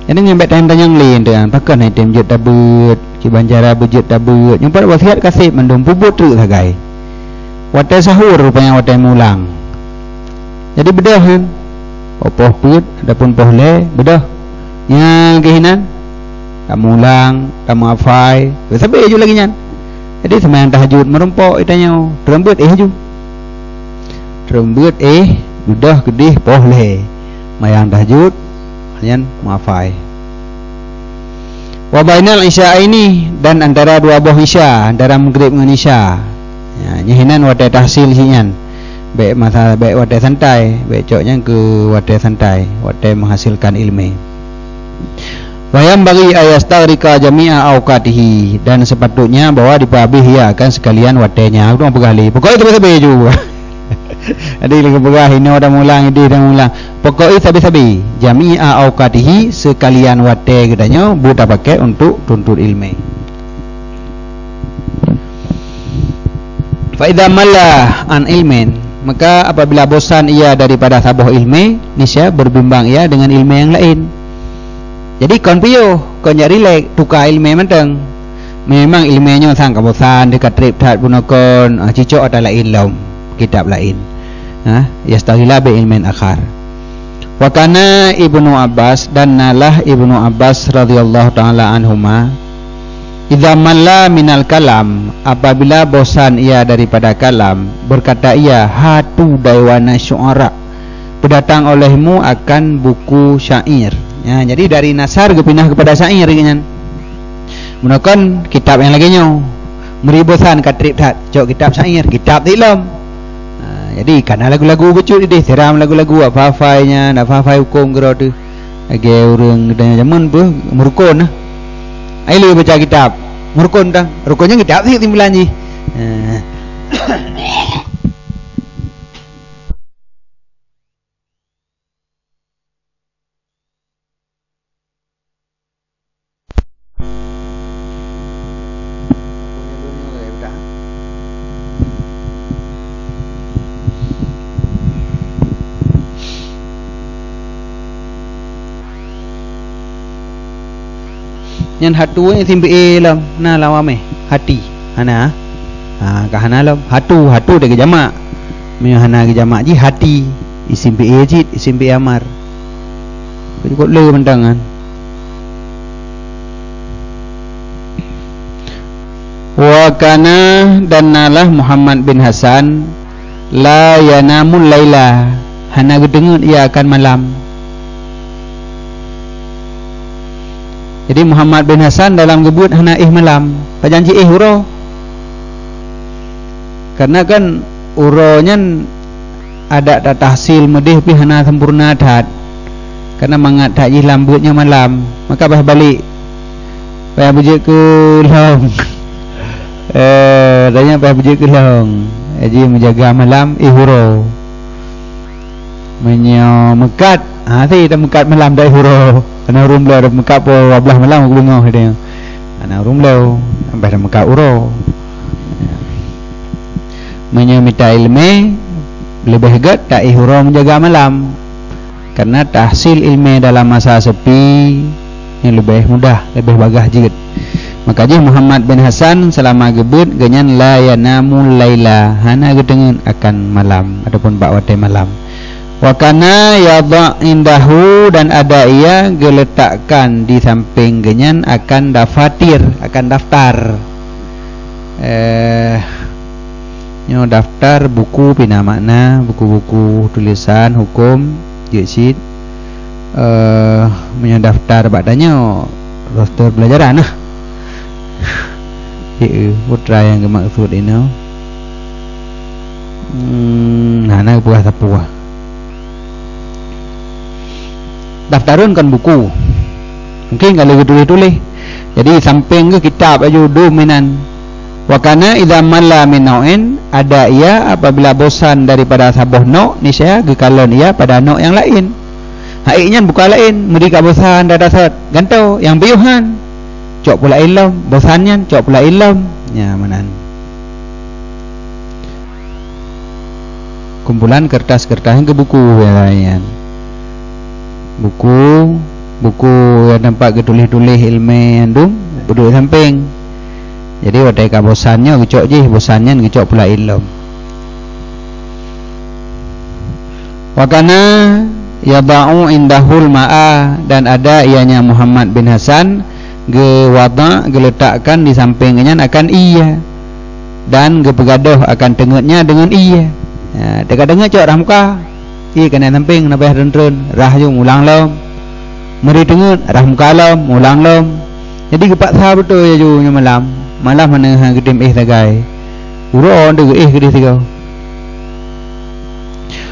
Jadi nyan bèk tanyong-tanyong lé, pakon han tém jeuet tabeuet, kiban cara beujeuet tabeuet. Nyoe pat wasiat ka sép mandum, peubuet treuk sagai. Watèe sahur rupanya watèe mulang. Jadi beudôh nyan. Poh peuet ataupun poh lhèe, beudôh. Nyang keuh hinan, tamulang, tamuhafai, sabe-sabe ju lagèe nyan. Jadi seumayang tahajud meurumpok geutanyoe, treun beuet éh ju. Treun beuet éh, beudôh keudéh poh lhèe. Seumayang tahajud, nyan muhafai. Wa bainal isya'aini, dan antara dua boh isya, antara maghrib ngon isya. Ya, nyan hinan watèe tahsil jih nyan. Bèk masa, bèk watèe santai, bèk cok nyan keu watèe santai, watèe menghasilkan ileumèe. Wa yanbaghi an yastaghrika jami'a awqatihi, dan sepatutnya bahwa dipeuhabéh ia akan sekalian watèe nyan. Ureueng peugah lé, pokoknya sabe-sabe ju. Jadi lagèe peugah inoe tamulang, idéh tamulang. Pokoknya sabe-sabe, jami'a awqatihi, sekalian watèe geutanyoe beutapakèk untuk tuntut ileumèe. Fa idza malla an ilmin, maka apabila bosan ia daripada saboh ileumèe, niscaya berbimbang ia dengan ileumèe nyang laén. Jadi kon piôh, kon jak rilek, tuka ileumèe mantong. Memang ileumèe nyoe sang ka bosan, teuka trép that bunoe kon, ah, cicok ata laén lom, kitab laén. Ha, yastaghila bi ilmin akhar. Wa kana Ibnu Abbas, dan nalah Ibnu Abbas radhiyallahu ta'ala anhuma, idza malla minal kalam, apabila bosan ia daripada kalam, berkata ia, "Hatu daiwana syu'ara, peudatang olehmu akan buku syair." Ya, jadi dari nasar geupinah kepada syair nyan. Meunokon kitab nyang lagèe nyoe, meuri bosan ka trép that, cok kitab syair, kitab ti lom. Ha, jadi kana lagu-lagu bacut idéh, siram lagu-lagu, hafai-hafai nyan, hafai-hafai hukôm keudroe teuh. Lagèe ureueng geutanyoe jameun beuh meurukon nah. Ai lé baca kitab, meurukon tang. Rukon nyan kitab cit simpulan jih. Ha. Nyan hatu nyan isim fi'il lom, na lam awamèh, hati. Hana. Ha, ka hana lom. Hatu, hatu deuh geujamak. Meunyoe hana geujamak jih hati, isim fi'il cit, isim fi'il amar. Cukup le mantong kan. Wa kana, dan nalah Muhammad bin Hasan la yanamul laila, hana geudeungeut ia akan malam. Jadi Muhammad bin Hasan dalam geubeuet hana éh malam, pajan jiéh uroe. Karena kan uroe nyan adak tatahsil meudéh pih hana sempurna that. Karena mangat that jih lam beuet nyoe malam, maka bah balek. Payah beujeuet keu lhong. Eh, tanya payah beujeuet keu lhong. Jadi meujaga malam, éh uroe. Meunyoe meukat, ha, si tameukat malam da'i uroe. Karena ureueng bloe meukat pukul dua belas malam, ka beungoh dia. Karena ureueng bloe, sampai tameukat uroe. Meunyoe mita ileumèe, leubeh gèt ta'i uroe meujaga malam. Karena tahsil ileumèe dalam masa sepi nyan leubeh mudah, leubeh bagaih jeuet. Maka jih Muhammad bin Hasan seulama geubeuet geuhnyan la yanamu laila, hana geuteungeut akan malam ataupun bak watèe malam. Wa kana yadha indahu, dan ada ia geuletakkan di sampéng geuhnyan akan dafatir, akan daftar. Eh, nyoe daftar buku pih na makna, buku-buku tulisan huköm, jeuet cit. Eh, meunyoe daftar bak tanyoe, roster pelajaran lah. Jeuet, putra nyang geumaksud inoe. Hmm, hana geupeugah sapeue. Daftarun kon buku. Mungkin ka lheueh geutuléh-tuléh. Jadi sampéng geuh kitab laju dum inan. Wa kana idza malla min nau'in, ada ia apabila bosan daripada saboh nau', niscaya geukalon ia pada nau' nyang laén. Hai nyan buka laén, meuri ka bosan dah dasot, gantoe nyang piôh nyan. Cok pula ilom, bosan nyan cok pula ilom. Nya meunan. Kumpulan kertas-kertas nyang keu buku nyang laén. Buku, buku nyang teumpat geutuléh-tuléh ileumèe nyang dum, peuduek sampéng. Jadi watèe ka bosan nyoe geucok jih, bosan nyan geucok pula ilom. Wa kana yadha'u indahul ma'a, dan ada ianya Muhammad bin Hasan geuwadha', geuletakkan di sampéng nyan akan ie, dan geupeugadôh akan teungeutnya deungon ie. Ha, teuka teungeut cok rah muka. Ie keunan sampéng na payah treun-treun, rah ju mulang lom. Meuri teungeut, rah muka lom, mulang lom. Jadi geupaksa beutôi laju nyoe malam. Malam hana geutem éh sagai. Uroe deuh éh keudeh sigoe.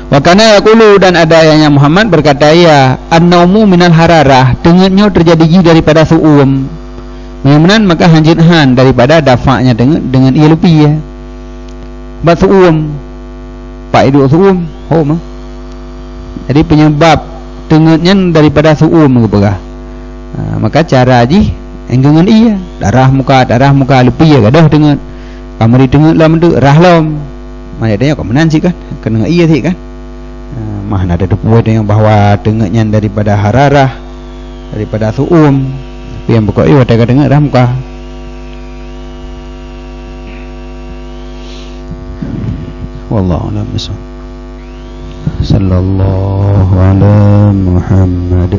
Wa kana yaqulu, dan ada ianya Muhammad berkata ia, "An-naumu minal hararah, teungeut nyoe teujadi jih daripada su'um." Meunyoe meunan maka hanjeuet han daripada dafaknya teungeut deungon ie lupie. Bak su'um, pak iduek su'um, ho mah. Jadi penyebab teungeut nyan daripada su'um geupeugah. Ha, maka cara jih enggeue ngon ie, darah muka, darah muka lupie gadôh teungeut. Ka meuri teungeut lom teuk rah lom. Maya tanya kok meunan cit kan? Keuneuk ie cit kan? Ha, mah na teupeue tanya bahwa teungeut nyan daripada hararah, daripada su'um. Tapi nyang pokok ie watèe ka teungeut rah muka. Wallahu a'lam bishawab. Sallallahu ala Muhammad.